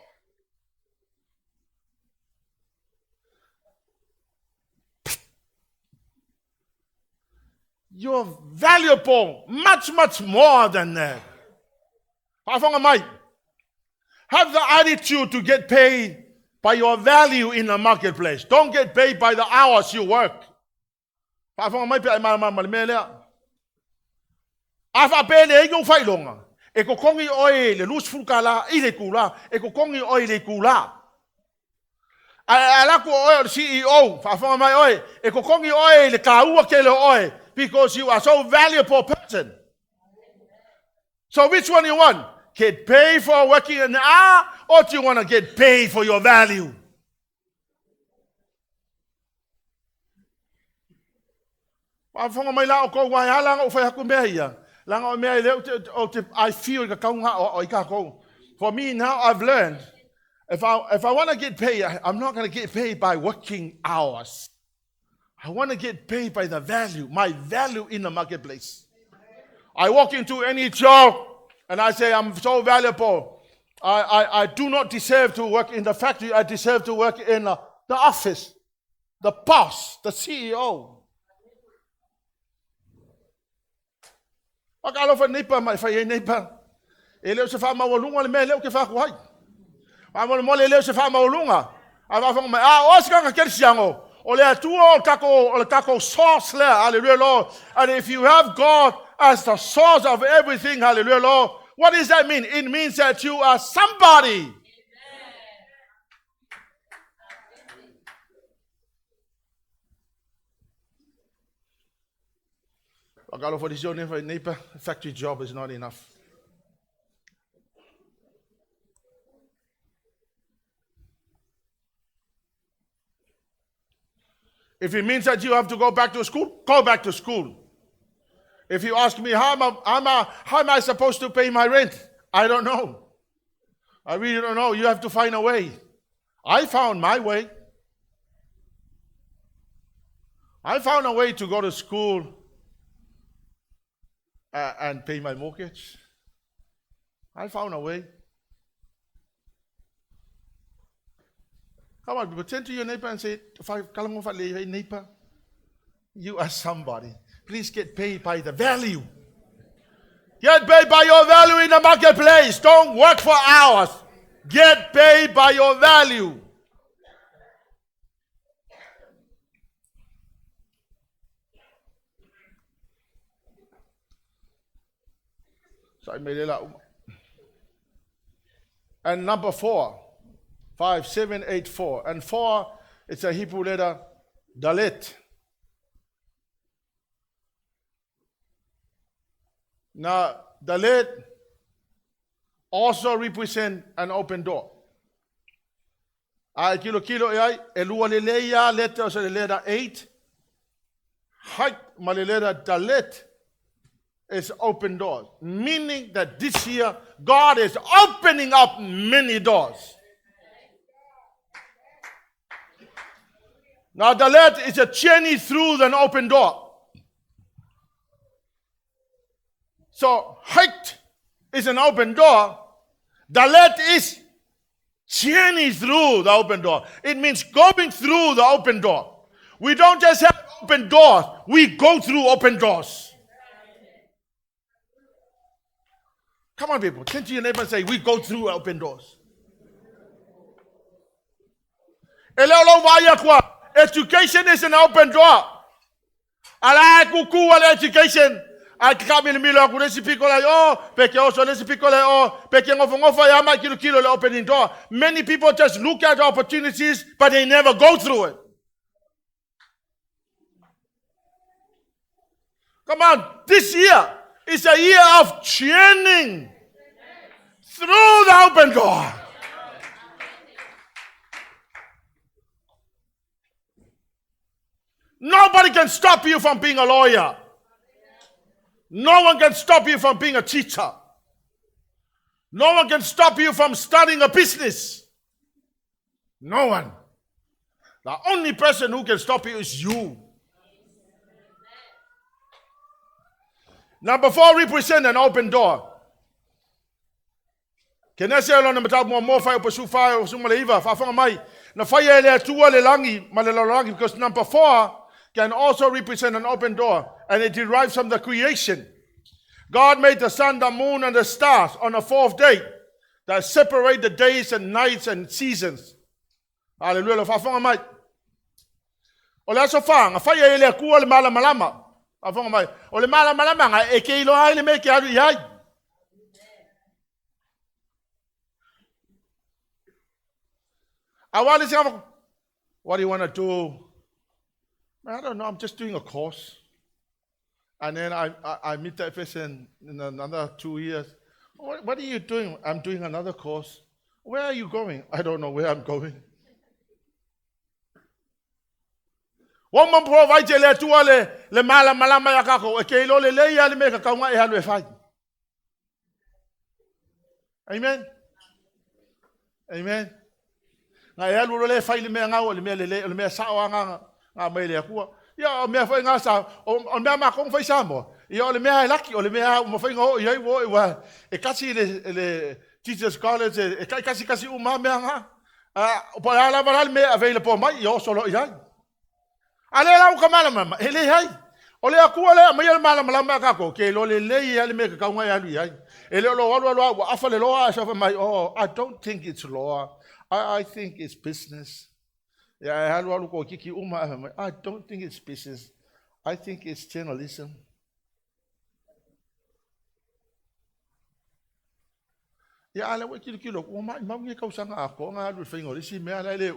You're valuable, much, much more than that. Whawhanga mai. Have the attitude to get paid by your value in the marketplace. Don't get paid by the hours you work. Whawhanga mai pe ai mara mara mea lea. A whapele e ngau whailonga. E kokongi oe le lusfuru ka la i le kula. E kokongi oe le kula. A lako oe o le CEO. Whawhanga mai oe. E kokongi oe le kaua ke le oe. Because you are so valuable person. So which one you want? Get paid for working an hour, or do you want to get paid for your value? Whawhanga mai la o kou wai ala o whai haku mea ia. Langa o mea i le o te I feel i ka kaunga o i ka kou. For me now I've learned, if I want to get paid, I'm not going to get paid by working hours. I want to get paid by the value, my value in the marketplace. I walk into any job and I say, I'm so valuable. I do not deserve to work in the factory. I deserve to work in the office, the boss, the CEO. Waka alofa neipa mai whai e neipa. E leo se wha maualunga le mea leo ke whaku hai. A mole mole leo se wha maualunga. A whawhanga mai, a o sikanga keri siango. O le atua o le tako source lea. Hallelujah, Lord. And if you have God as the source of everything, hallelujah, Lord, what does that mean? It means that you are somebody. Factory job is not enough. If it means that you have to go back to school, go back to school. If you ask me, how am I supposed to pay my rent? I don't know. I really don't know. You have to find a way. I found my way. I found a way to go to school and pay my mortgage. I found a way. Come on, people, turn to your neighbor and say, neighbor, You are somebody. Please get paid by the value. Get paid by your value in the marketplace. Don't work for hours. Get paid by your value. And number 4, 5, 7, 8, 4. And 4, it's a Hebrew letter, Dalet. Now, Dalet also represent an open door. A kilo kilo e ai, e lua le leia, letter o se le letter 8. Height ma le letter Dalet is open doors. Meaning that this year, God is opening up many doors. Now, Dalet is a journey through an open door. So, height is an open door. Dalet is journey through the open door. It means going through the open door. We don't just have open doors. We go through open doors. Come on, people. Turn to your neighbor and say, we go through open doors. Education is an open door. Ala kuku ala education. A ka mi mi lo ku le sipiko la o pe ke oso le sipiko la o pe ke ngofo ngofo ya ma kilo kilo le opening door. Many people just look at opportunities, but they never go through it. Come on, this year is a year of churning through the open door. Nobody can stop you from being a lawyer. No one can stop you from being a teacher. No one can stop you from starting a business. No one. The only person who can stop you is you. Number 4 represent an open door. Ke nese lo na matau mo mo fai pasu fai o suma le iva, whawhanga mai. Na whai e le atua le langi, ma le langi, because number 4 can also represent an open door, and it derives from the creation. God made the sun, the moon, and the stars on the 4th day that separate the days and nights and seasons. Hallelujah. Whawhanga mai. O le aso whanga, whai e le atua le mala malama. Whawhanga mai. O le mala malama nga e ke ilo ai le me ke alu i ai. What do you want to do? I don't know, I'm just doing a course. And then I meet that person in another 2 years. What are you doing? I'm doing another course. Where are you going? I don't know where I'm going. One man provide le atua le mala malama ya kako. E ke ilo le leia le me ka kaunga e halu e whai. Amen. Amen. Ngā e alu le whai le mea ngau, le mea lele, le mea sao anga ngā mai le akua. Ia o mea whai ngā sa, o mea makong whai sa mo. Ia o le mea e laki, o le mea o whai ngā o, ia i wo, i wa, e kasi le Teachers College, e kasi kasi u mā mea ngā. O pa ala wala le mea available mai, ia o solo i ai. A le lau ka mala mama, e le hai. O le akua le, mai le mala mala mea kako, ke lo le le ia le mea ka kaunga e alu i ai. E le o lo alu alu au, afa le loa, sa mai, oh, I don't think it's law. I think it's business. Yeah, I halu alu ko kiki uma. I don't think it's business. I think it's journalism. Yeah, I like kilo kilo. O mai mau ngi kausanga ako nga alu whaingo. Lisi mea lai le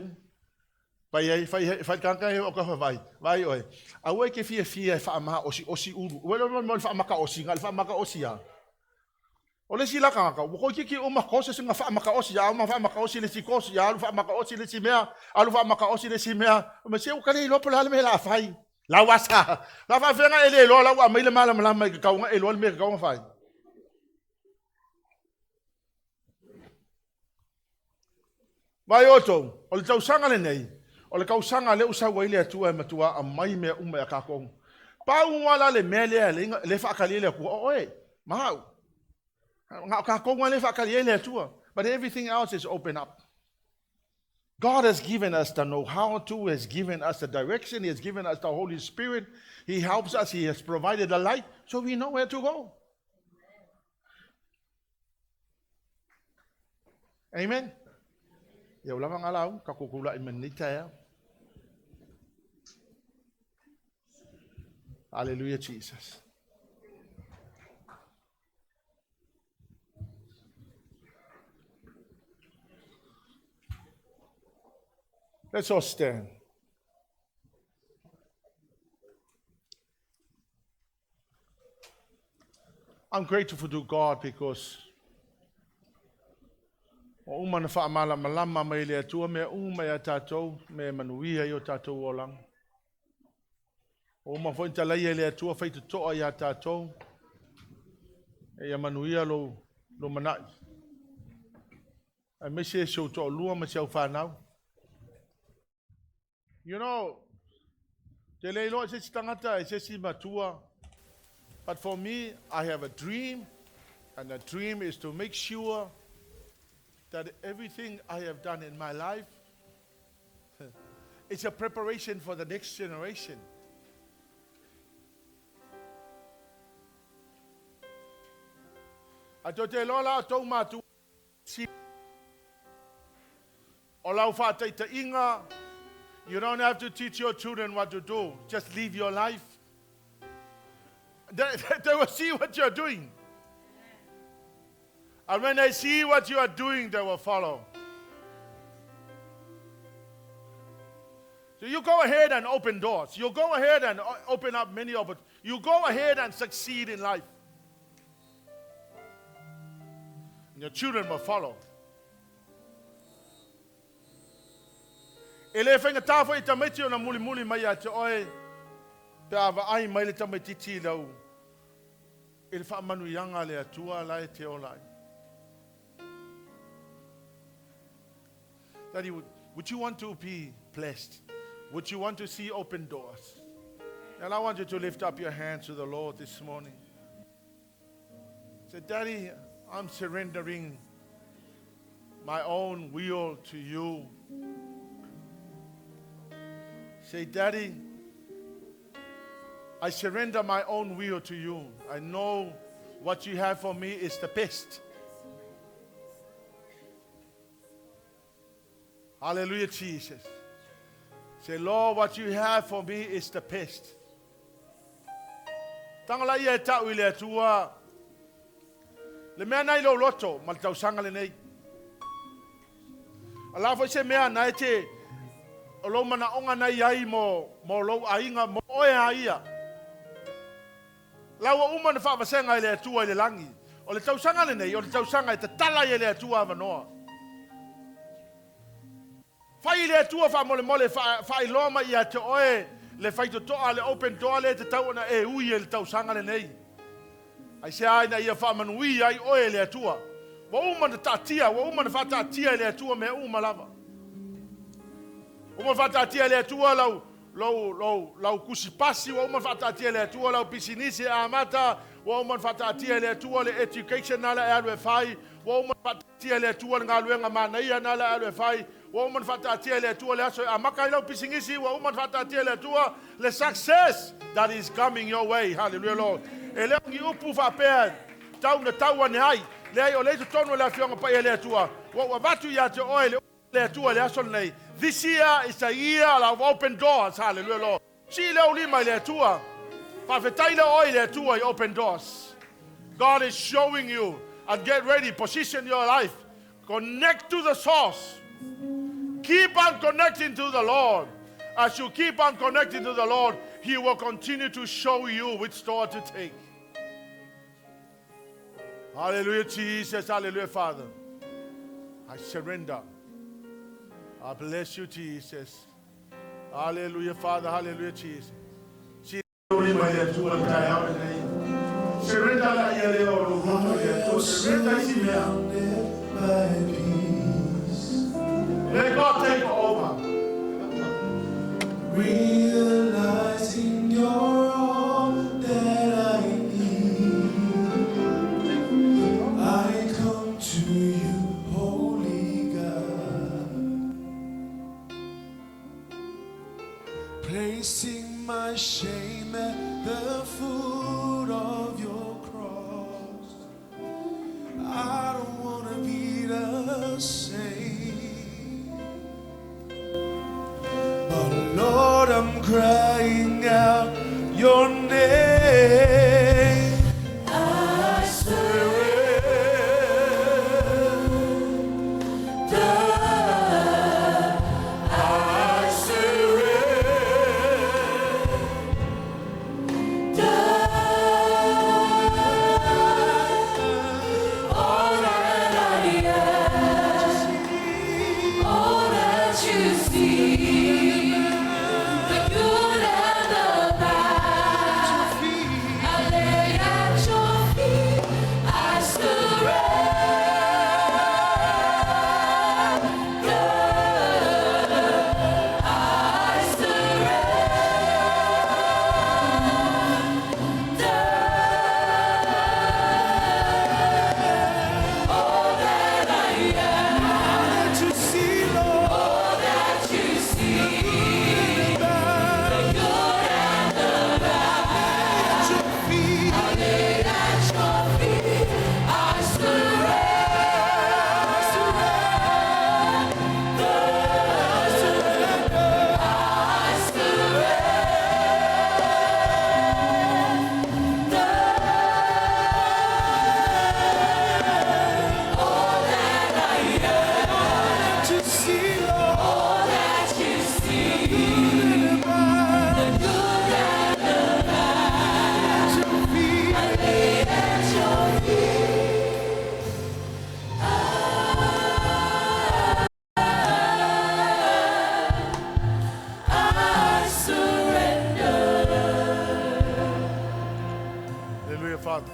Pai ai whai kanga he o ka whai. Vai oi. Aue ke fia fia e whaamaha osi osi uru. Ue lo mo whaamaka osi nga whaamaka osi ya. O le si la kanga ka. Ko kiki uma kose singa whaamaka osi ya, uma whaamaka osi le si kosi ya, alu whaamaka osi le si mea, alu whaamaka osi le si mea. Ma se o kale lo pala le me la whai. La wasa. La wha whenga e le lo la wa mai le mala mala mai ka kaunga e lo le me ka kaunga whai. Vai oto, o le tausanga le nei, o le kausanga le usa wa ile atua e matua a mai mea uma ya kākou. Pau ngwa le mea lea le whaakali le kua, o e, mahau. Ngā kākou ngā le whaakali le atua. But everything else is open up. God has given us the know-how to, has given us the direction, He has given us the Holy Spirit. He helps us, He has provided the light, so we know where to go. Amen. Ia ua lava ngā lau, ka kukula i manita ea. Hallelujah, Jesus. Let's all stand. I'm grateful to God because ua uma na faamalamalama mai le Atua mea uma ia tatou, me manuia i o tatou olaga. Ua uma foi na talaia e le Atua faitotoa ia tatou, e ia manuia lou lumanai. Aemaise si ou toalua ma si au fanau. You know, te le iloa se isi tagata e se isi matua, but for me, I have a dream, and the dream is to make sure that everything I have done in my life is a preparation for the next generation. A to te loa la o tou matua si o lau faataitaiga, you don't have to teach your children what to do. Just live your life. They will see what you're doing. And when they see what you are doing, they will follow. So you go ahead and open doors. You go ahead and open up many opportunities. You go ahead and succeed in life. And your children will follow. E le faigata foi i tamaiti ona mulimuli mai ia te oe pe a vaai mai le tamaitiiti i lau i le faamanuiaga a le Atua la e te ola ai. Daddy, would you want to be blessed? Would you want to see open doors? And I want you to lift up your hands to the Lord this morning. Say, Daddy, I'm surrendering my own will to you. Say, Daddy, I surrender my own will to you. I know what you have for me is the best. Hallelujah, Jesus. Say, Lord, what you have for me is the best. Tago laia e ta'u i le Atua le mea na i lou loto ma le tausaga lenei. A la foi se mea na e te o lou manaoga na i ai mo, mo lou aiga, mo oe a ia. La ua uma na faavasega e le Atua i le lagi. O le tausaga lenei, o le tausaga e tatala ai e le Atua avanoa. Fai i le Atua faamolemole faailoa mai ia te oe le faitotoa le open door lea e tatau ona e ui ai i le tausaga lenei. Aisea ina ia faamanuia ai oe e le Atua. Ua uma ona taatia, ua uma ona faataatia e le Atua mea uma lava. Ua uma ona faataatia e le Atua lau, lou, lou, lau tusipasi, ua uma ona faataatia e le Atua lau pisinisi e amata, ua uma ona faataatia e le Atua le education na la e alu e fai, ua uma ona faataatia e le Atua le galuega manaia na la e alu e fai, ua uma ona faataatia e le Atua le aso e amata ai lau pisinisi, ua uma ona faataatia e le Atua le success that is coming your way. Hallelujah, Lord. E le o ni upu faapea tau na tau ane ai. Leai, o lea i totonu o le Afioga Paia a le Atua, ua ou avatu ia te oe le le Atua i le aso lenei. This year is a year of open doors. Hallelujah, Lord. Sii lea ou lima i le Atua. Faafetai lea oe i le Atua i open doors. God is showing you and get ready. Position your life. Connect to the source. Keep on connecting to the Lord. As you keep on connecting to the Lord, He will continue to show you which door to take. Hallelujah, Jesus. Hallelujah, Father. I surrender. I bless you, Jesus. Hallelujah, Father. Hallelujah, Jesus. Surrender la ia lea o lou loto i le Atua. Surrender isi mea. Let God take over. Realizing you're all that I need, I come to you, holy God. Placing my shame at the foot of your cross. I don't want to be the same. But Lord, I'm crying out your name. I surrender. I surrender. All that I am, all that you see, the good and the bad, I lay at your feet. I surrender. I surrender. All that I am, That you see, Lord, all that you see, the good and the bad. at your feet. I lay at your feet. I surrender. I surrender. All that I am, That you see, Lord, all that you see, the good and the bad. at your feet. I lay at your feet. I surrender. Hallelujah, Father.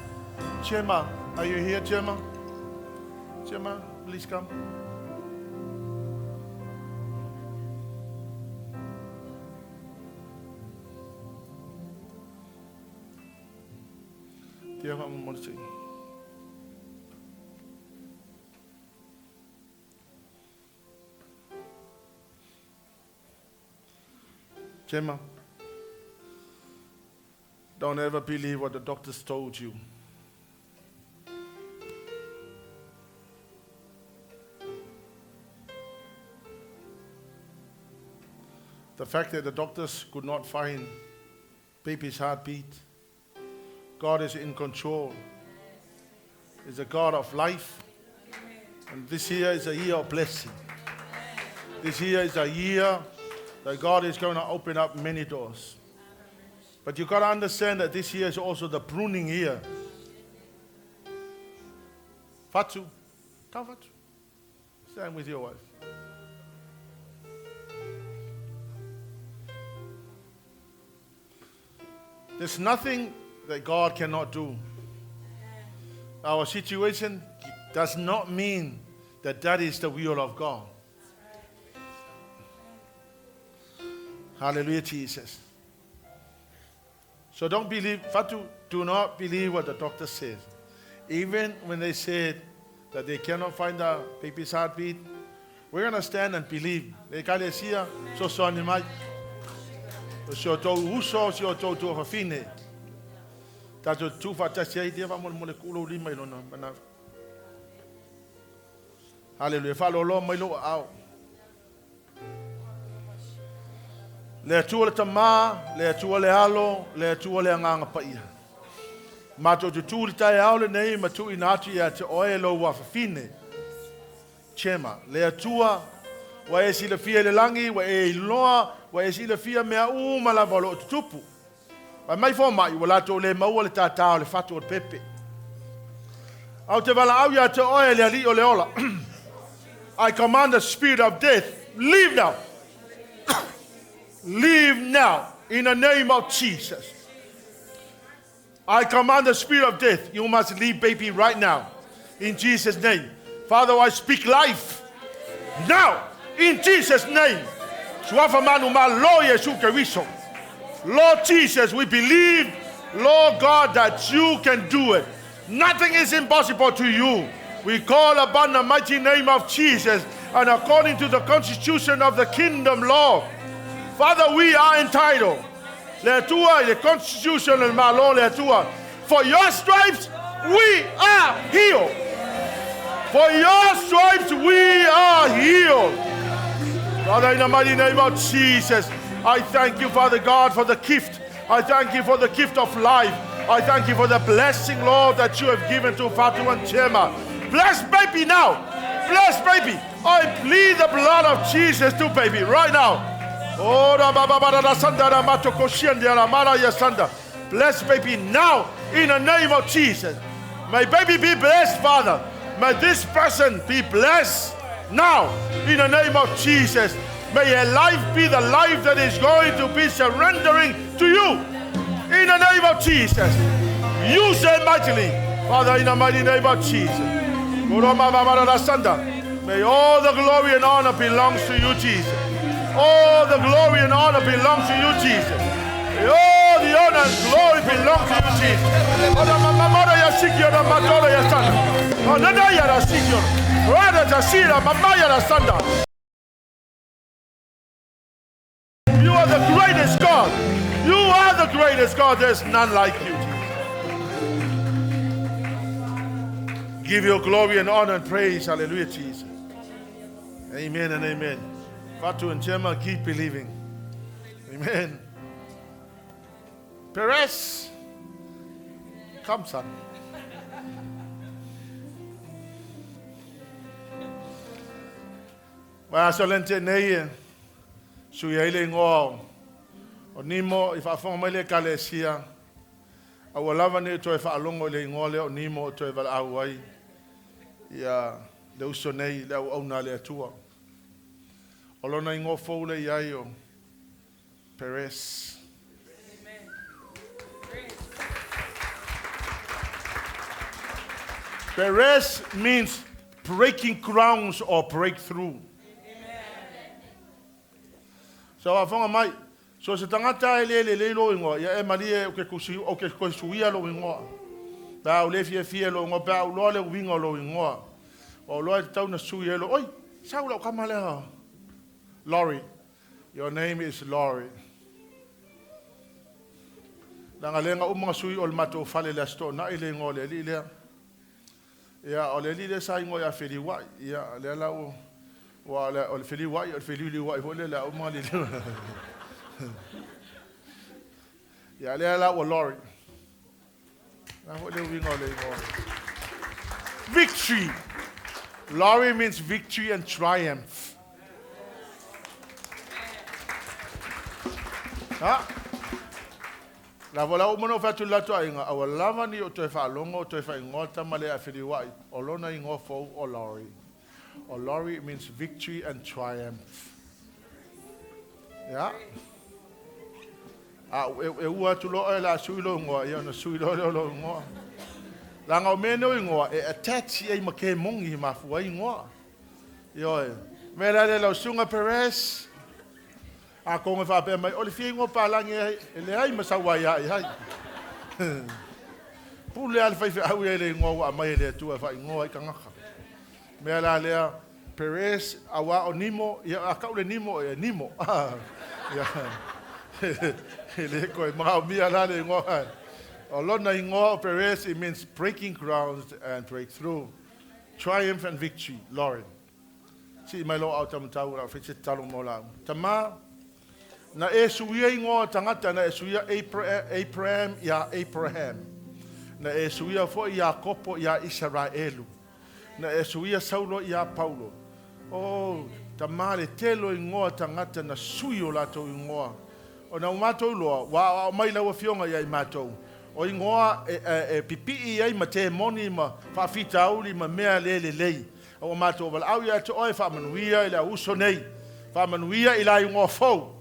Chema, are you here, Chema? Chema, please come. Do you have one more to say? Chema, don't ever believe what the doctors told you. The fact that the doctors could not find baby's heartbeat, God is in control. He's a God of life. And this year is a year of blessing. This year is a year that God is going to open up many doors. But you got to understand that this year is also the pruning year. Fatu, come Fatu. Stand with your wife. There's nothing that God cannot do. Our situation does not mean that that is the will of God. Hallelujah, Jesus. So don't believe, Fatu, do not believe what the doctor says. Even when they said that they cannot find the baby's heartbeat, we're going to stand and believe. Le kale sia, so so ni mai. O si o tau uso, si o tau tuafafine. Tatou tuufaatasi ai lia faamolemole ku'u lou lima i lona mana. Haleluia. Faalōloa mai lou aao. Le Atua le Tamā, le Atua le Alo, le Atua le Agaga Paia. Matou tutū i le taeao lenei ma tuuina atu iā te Oe lou afafine. Chema, le Atua, ua e silafia i le lagi, ua e iloa, ua e silafia mea uma lava o lo o tutupu. Fai mai fomai, ua latou le maua le tātā o le fatu o le pepe. Ae ou te valaau ia te oe le Alii o le ola. I command the spirit of death, leave now. Leave now in the name of Jesus. I command the spirit of death, you must leave baby right now. In Jesus' name. Father, I speak life now in Jesus' name. Suafa manu ma lo Yesu Keriso. Lord Jesus, we believe, Lord God, that you can do it. Nothing is impossible to you. We call upon the mighty name of Jesus and according to the constitution of the kingdom, Lord. Father, we are entitled. Le Atua i le constitution o le Malo le Atua. For your stripes we are healed. For your stripes we are healed. Father, in the mighty name of Jesus, I thank you, Father God, for the gift. I thank you for the gift of life. I thank you for the blessing, Lord, that you have given to Fatu and Chema. Bless baby now. Bless baby. I plead the blood of Jesus to baby right now. Oh, Bless baby now in the name of Jesus. May baby be blessed, Father. May this person be blessed now in the name of Jesus. May her life be the life that is going to be surrendering to you in the name of Jesus. Use her mightily, Father, in the mighty name of Jesus. May all the glory and honor belongs to you, Jesus. All the glory and honor belongs to you, Jesus. May all the honor and glory belong to you, Jesus. You are the greatest God. You are the greatest God. There's none like you, Jesus. Give your glory and honor and praise. Hallelujah, Jesus. Amen and amen. Fatu and Gemma, keep believing. Amen. Perez, come, son. Wa so lente nei e, sui ai le ingoa o Nimo i faafofoga mai le Ekalesia, a ua lava nei o toe faalogo i le igoa lea o Nimo o toe valaau ai ia le uso nei le auauna a le Atua. O lona igoa fou lea i ai o Perez. Perez means breaking grounds or breakthrough. So faafofoga mai, so se tagata e le lelei lou igoa, ia e malie ou ke kusi, ou ke koe suia lou igoa. Pe a ou le fiafia i lou igoa, pe a ou iloa le uiga o lou igoa. Ua ou iloa e tatau ona sui ai lou, oi, sau lau kama lea. Laurie, your name is Laurie. Leaga le ga uma ga sui o le matou fale i le Aso Toonai le igoa o le alii lea. Ia, o le alii lea sa igoa ia Feliuai. Ia, lea la ua, ua o le Feliuai, o le Feliuliuai foi lea, le a uma liliu. Ia, lea la ua Laurie. La foi le uiga o le igoa. Victory. Laurie means victory and triumph. Ha? La foi la uma na ou fai atu i le latou aiga, aua lava ne i ou toe faalogo o toe faaigoa tama lea a Feliuai, o lona igoa fou o Laurie. O Laurie means victory and triumph. Ia. A e, e ua atu loa oe o le a sui lou igoa, ia ona sui loa lea o lou igoa. Leaga o mea nei o igoa, e attach i ai ma kemoni e mafua ai igoa. Ioe. Mea la lea lau Susuga Perez, atonu e faapea mai, o le fia igoa palagi e, e leai ma sau aia i ai. Pule lava le faifeau ia i le igoa ua aumai e le Atua e faaigoa ai tagata. Mea la lea, Perez, aua o Nimo, ia a tau le Nimo, e Nimo. Ia, e le koe manaomia la le igoa. O lona igoa o Perez, it means breaking ground and breakthrough. Triumph and victory. Lauren. Sii mai lou aao taumatau o le a fai se tatalo mo lau. Tama, na e suia igoa o tagata, na e suia Abraham ia Abraham. Na e suia foi Iakopo ia Isaraelu. Na e suia Saulo ia Paulo. Oh, Tama, le tele o igoa tagata na sui o latou igoa. Ona ua matou iloa, ua aoao mai lau Afioga ia i matou, o igoa e, e, e pipii ai ma temoni ma faafitauli ma mea le lelei. A ua matou valaau ia te oe, faamanuia i le au uso nei. Faamanuia i la igoa fou.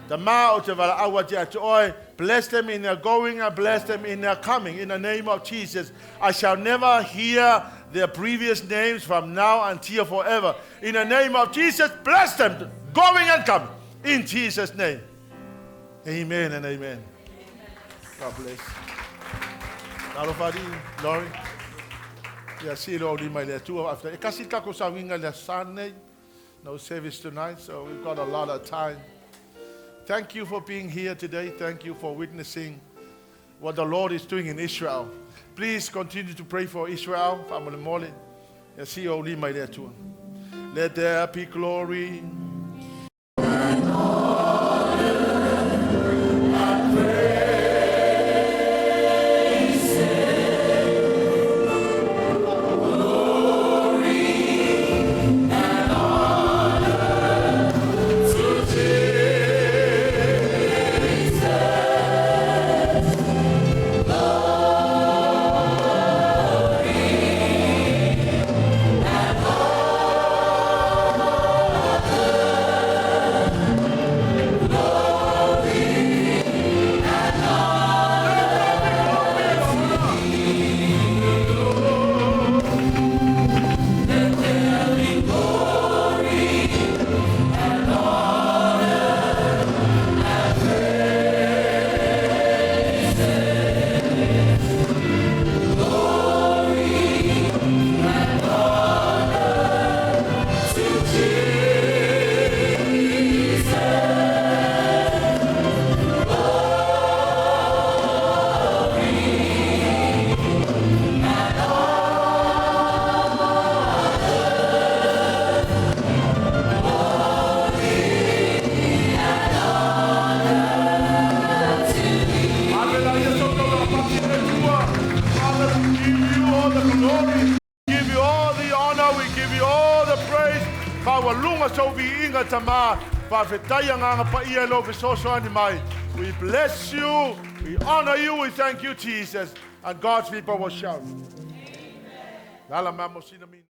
Tama, ou te valaau atu ia te oe, bless them in their going and bless them in their coming. In the name of Jesus, I shall never hear their previous names from now until forever. In the name of Jesus, bless them, going and coming. In Jesus' name. Amen and amen. God bless. Talofa alii, Laurie. Ia sii lou aulima i le Atua. Faafetai. E kasi le tatou sauiga i le aso Sa lenei. No service tonight, so we've got a lot of time. Thank you for being here today. Thank you for witnessing what the Lord is doing in Israel. Please continue to pray for Israel. Faamolemole. Ia sii ou lima i le Atua. Let there be glory. Father, we give you all the glory, give you all the honor, we give you all the praise. Maualuga sou viiga Tamā, faafetai Agaga Paia i lou fesoasoani mai. We bless you, we honor you, we thank you, Jesus. And God's people will shout. Amen.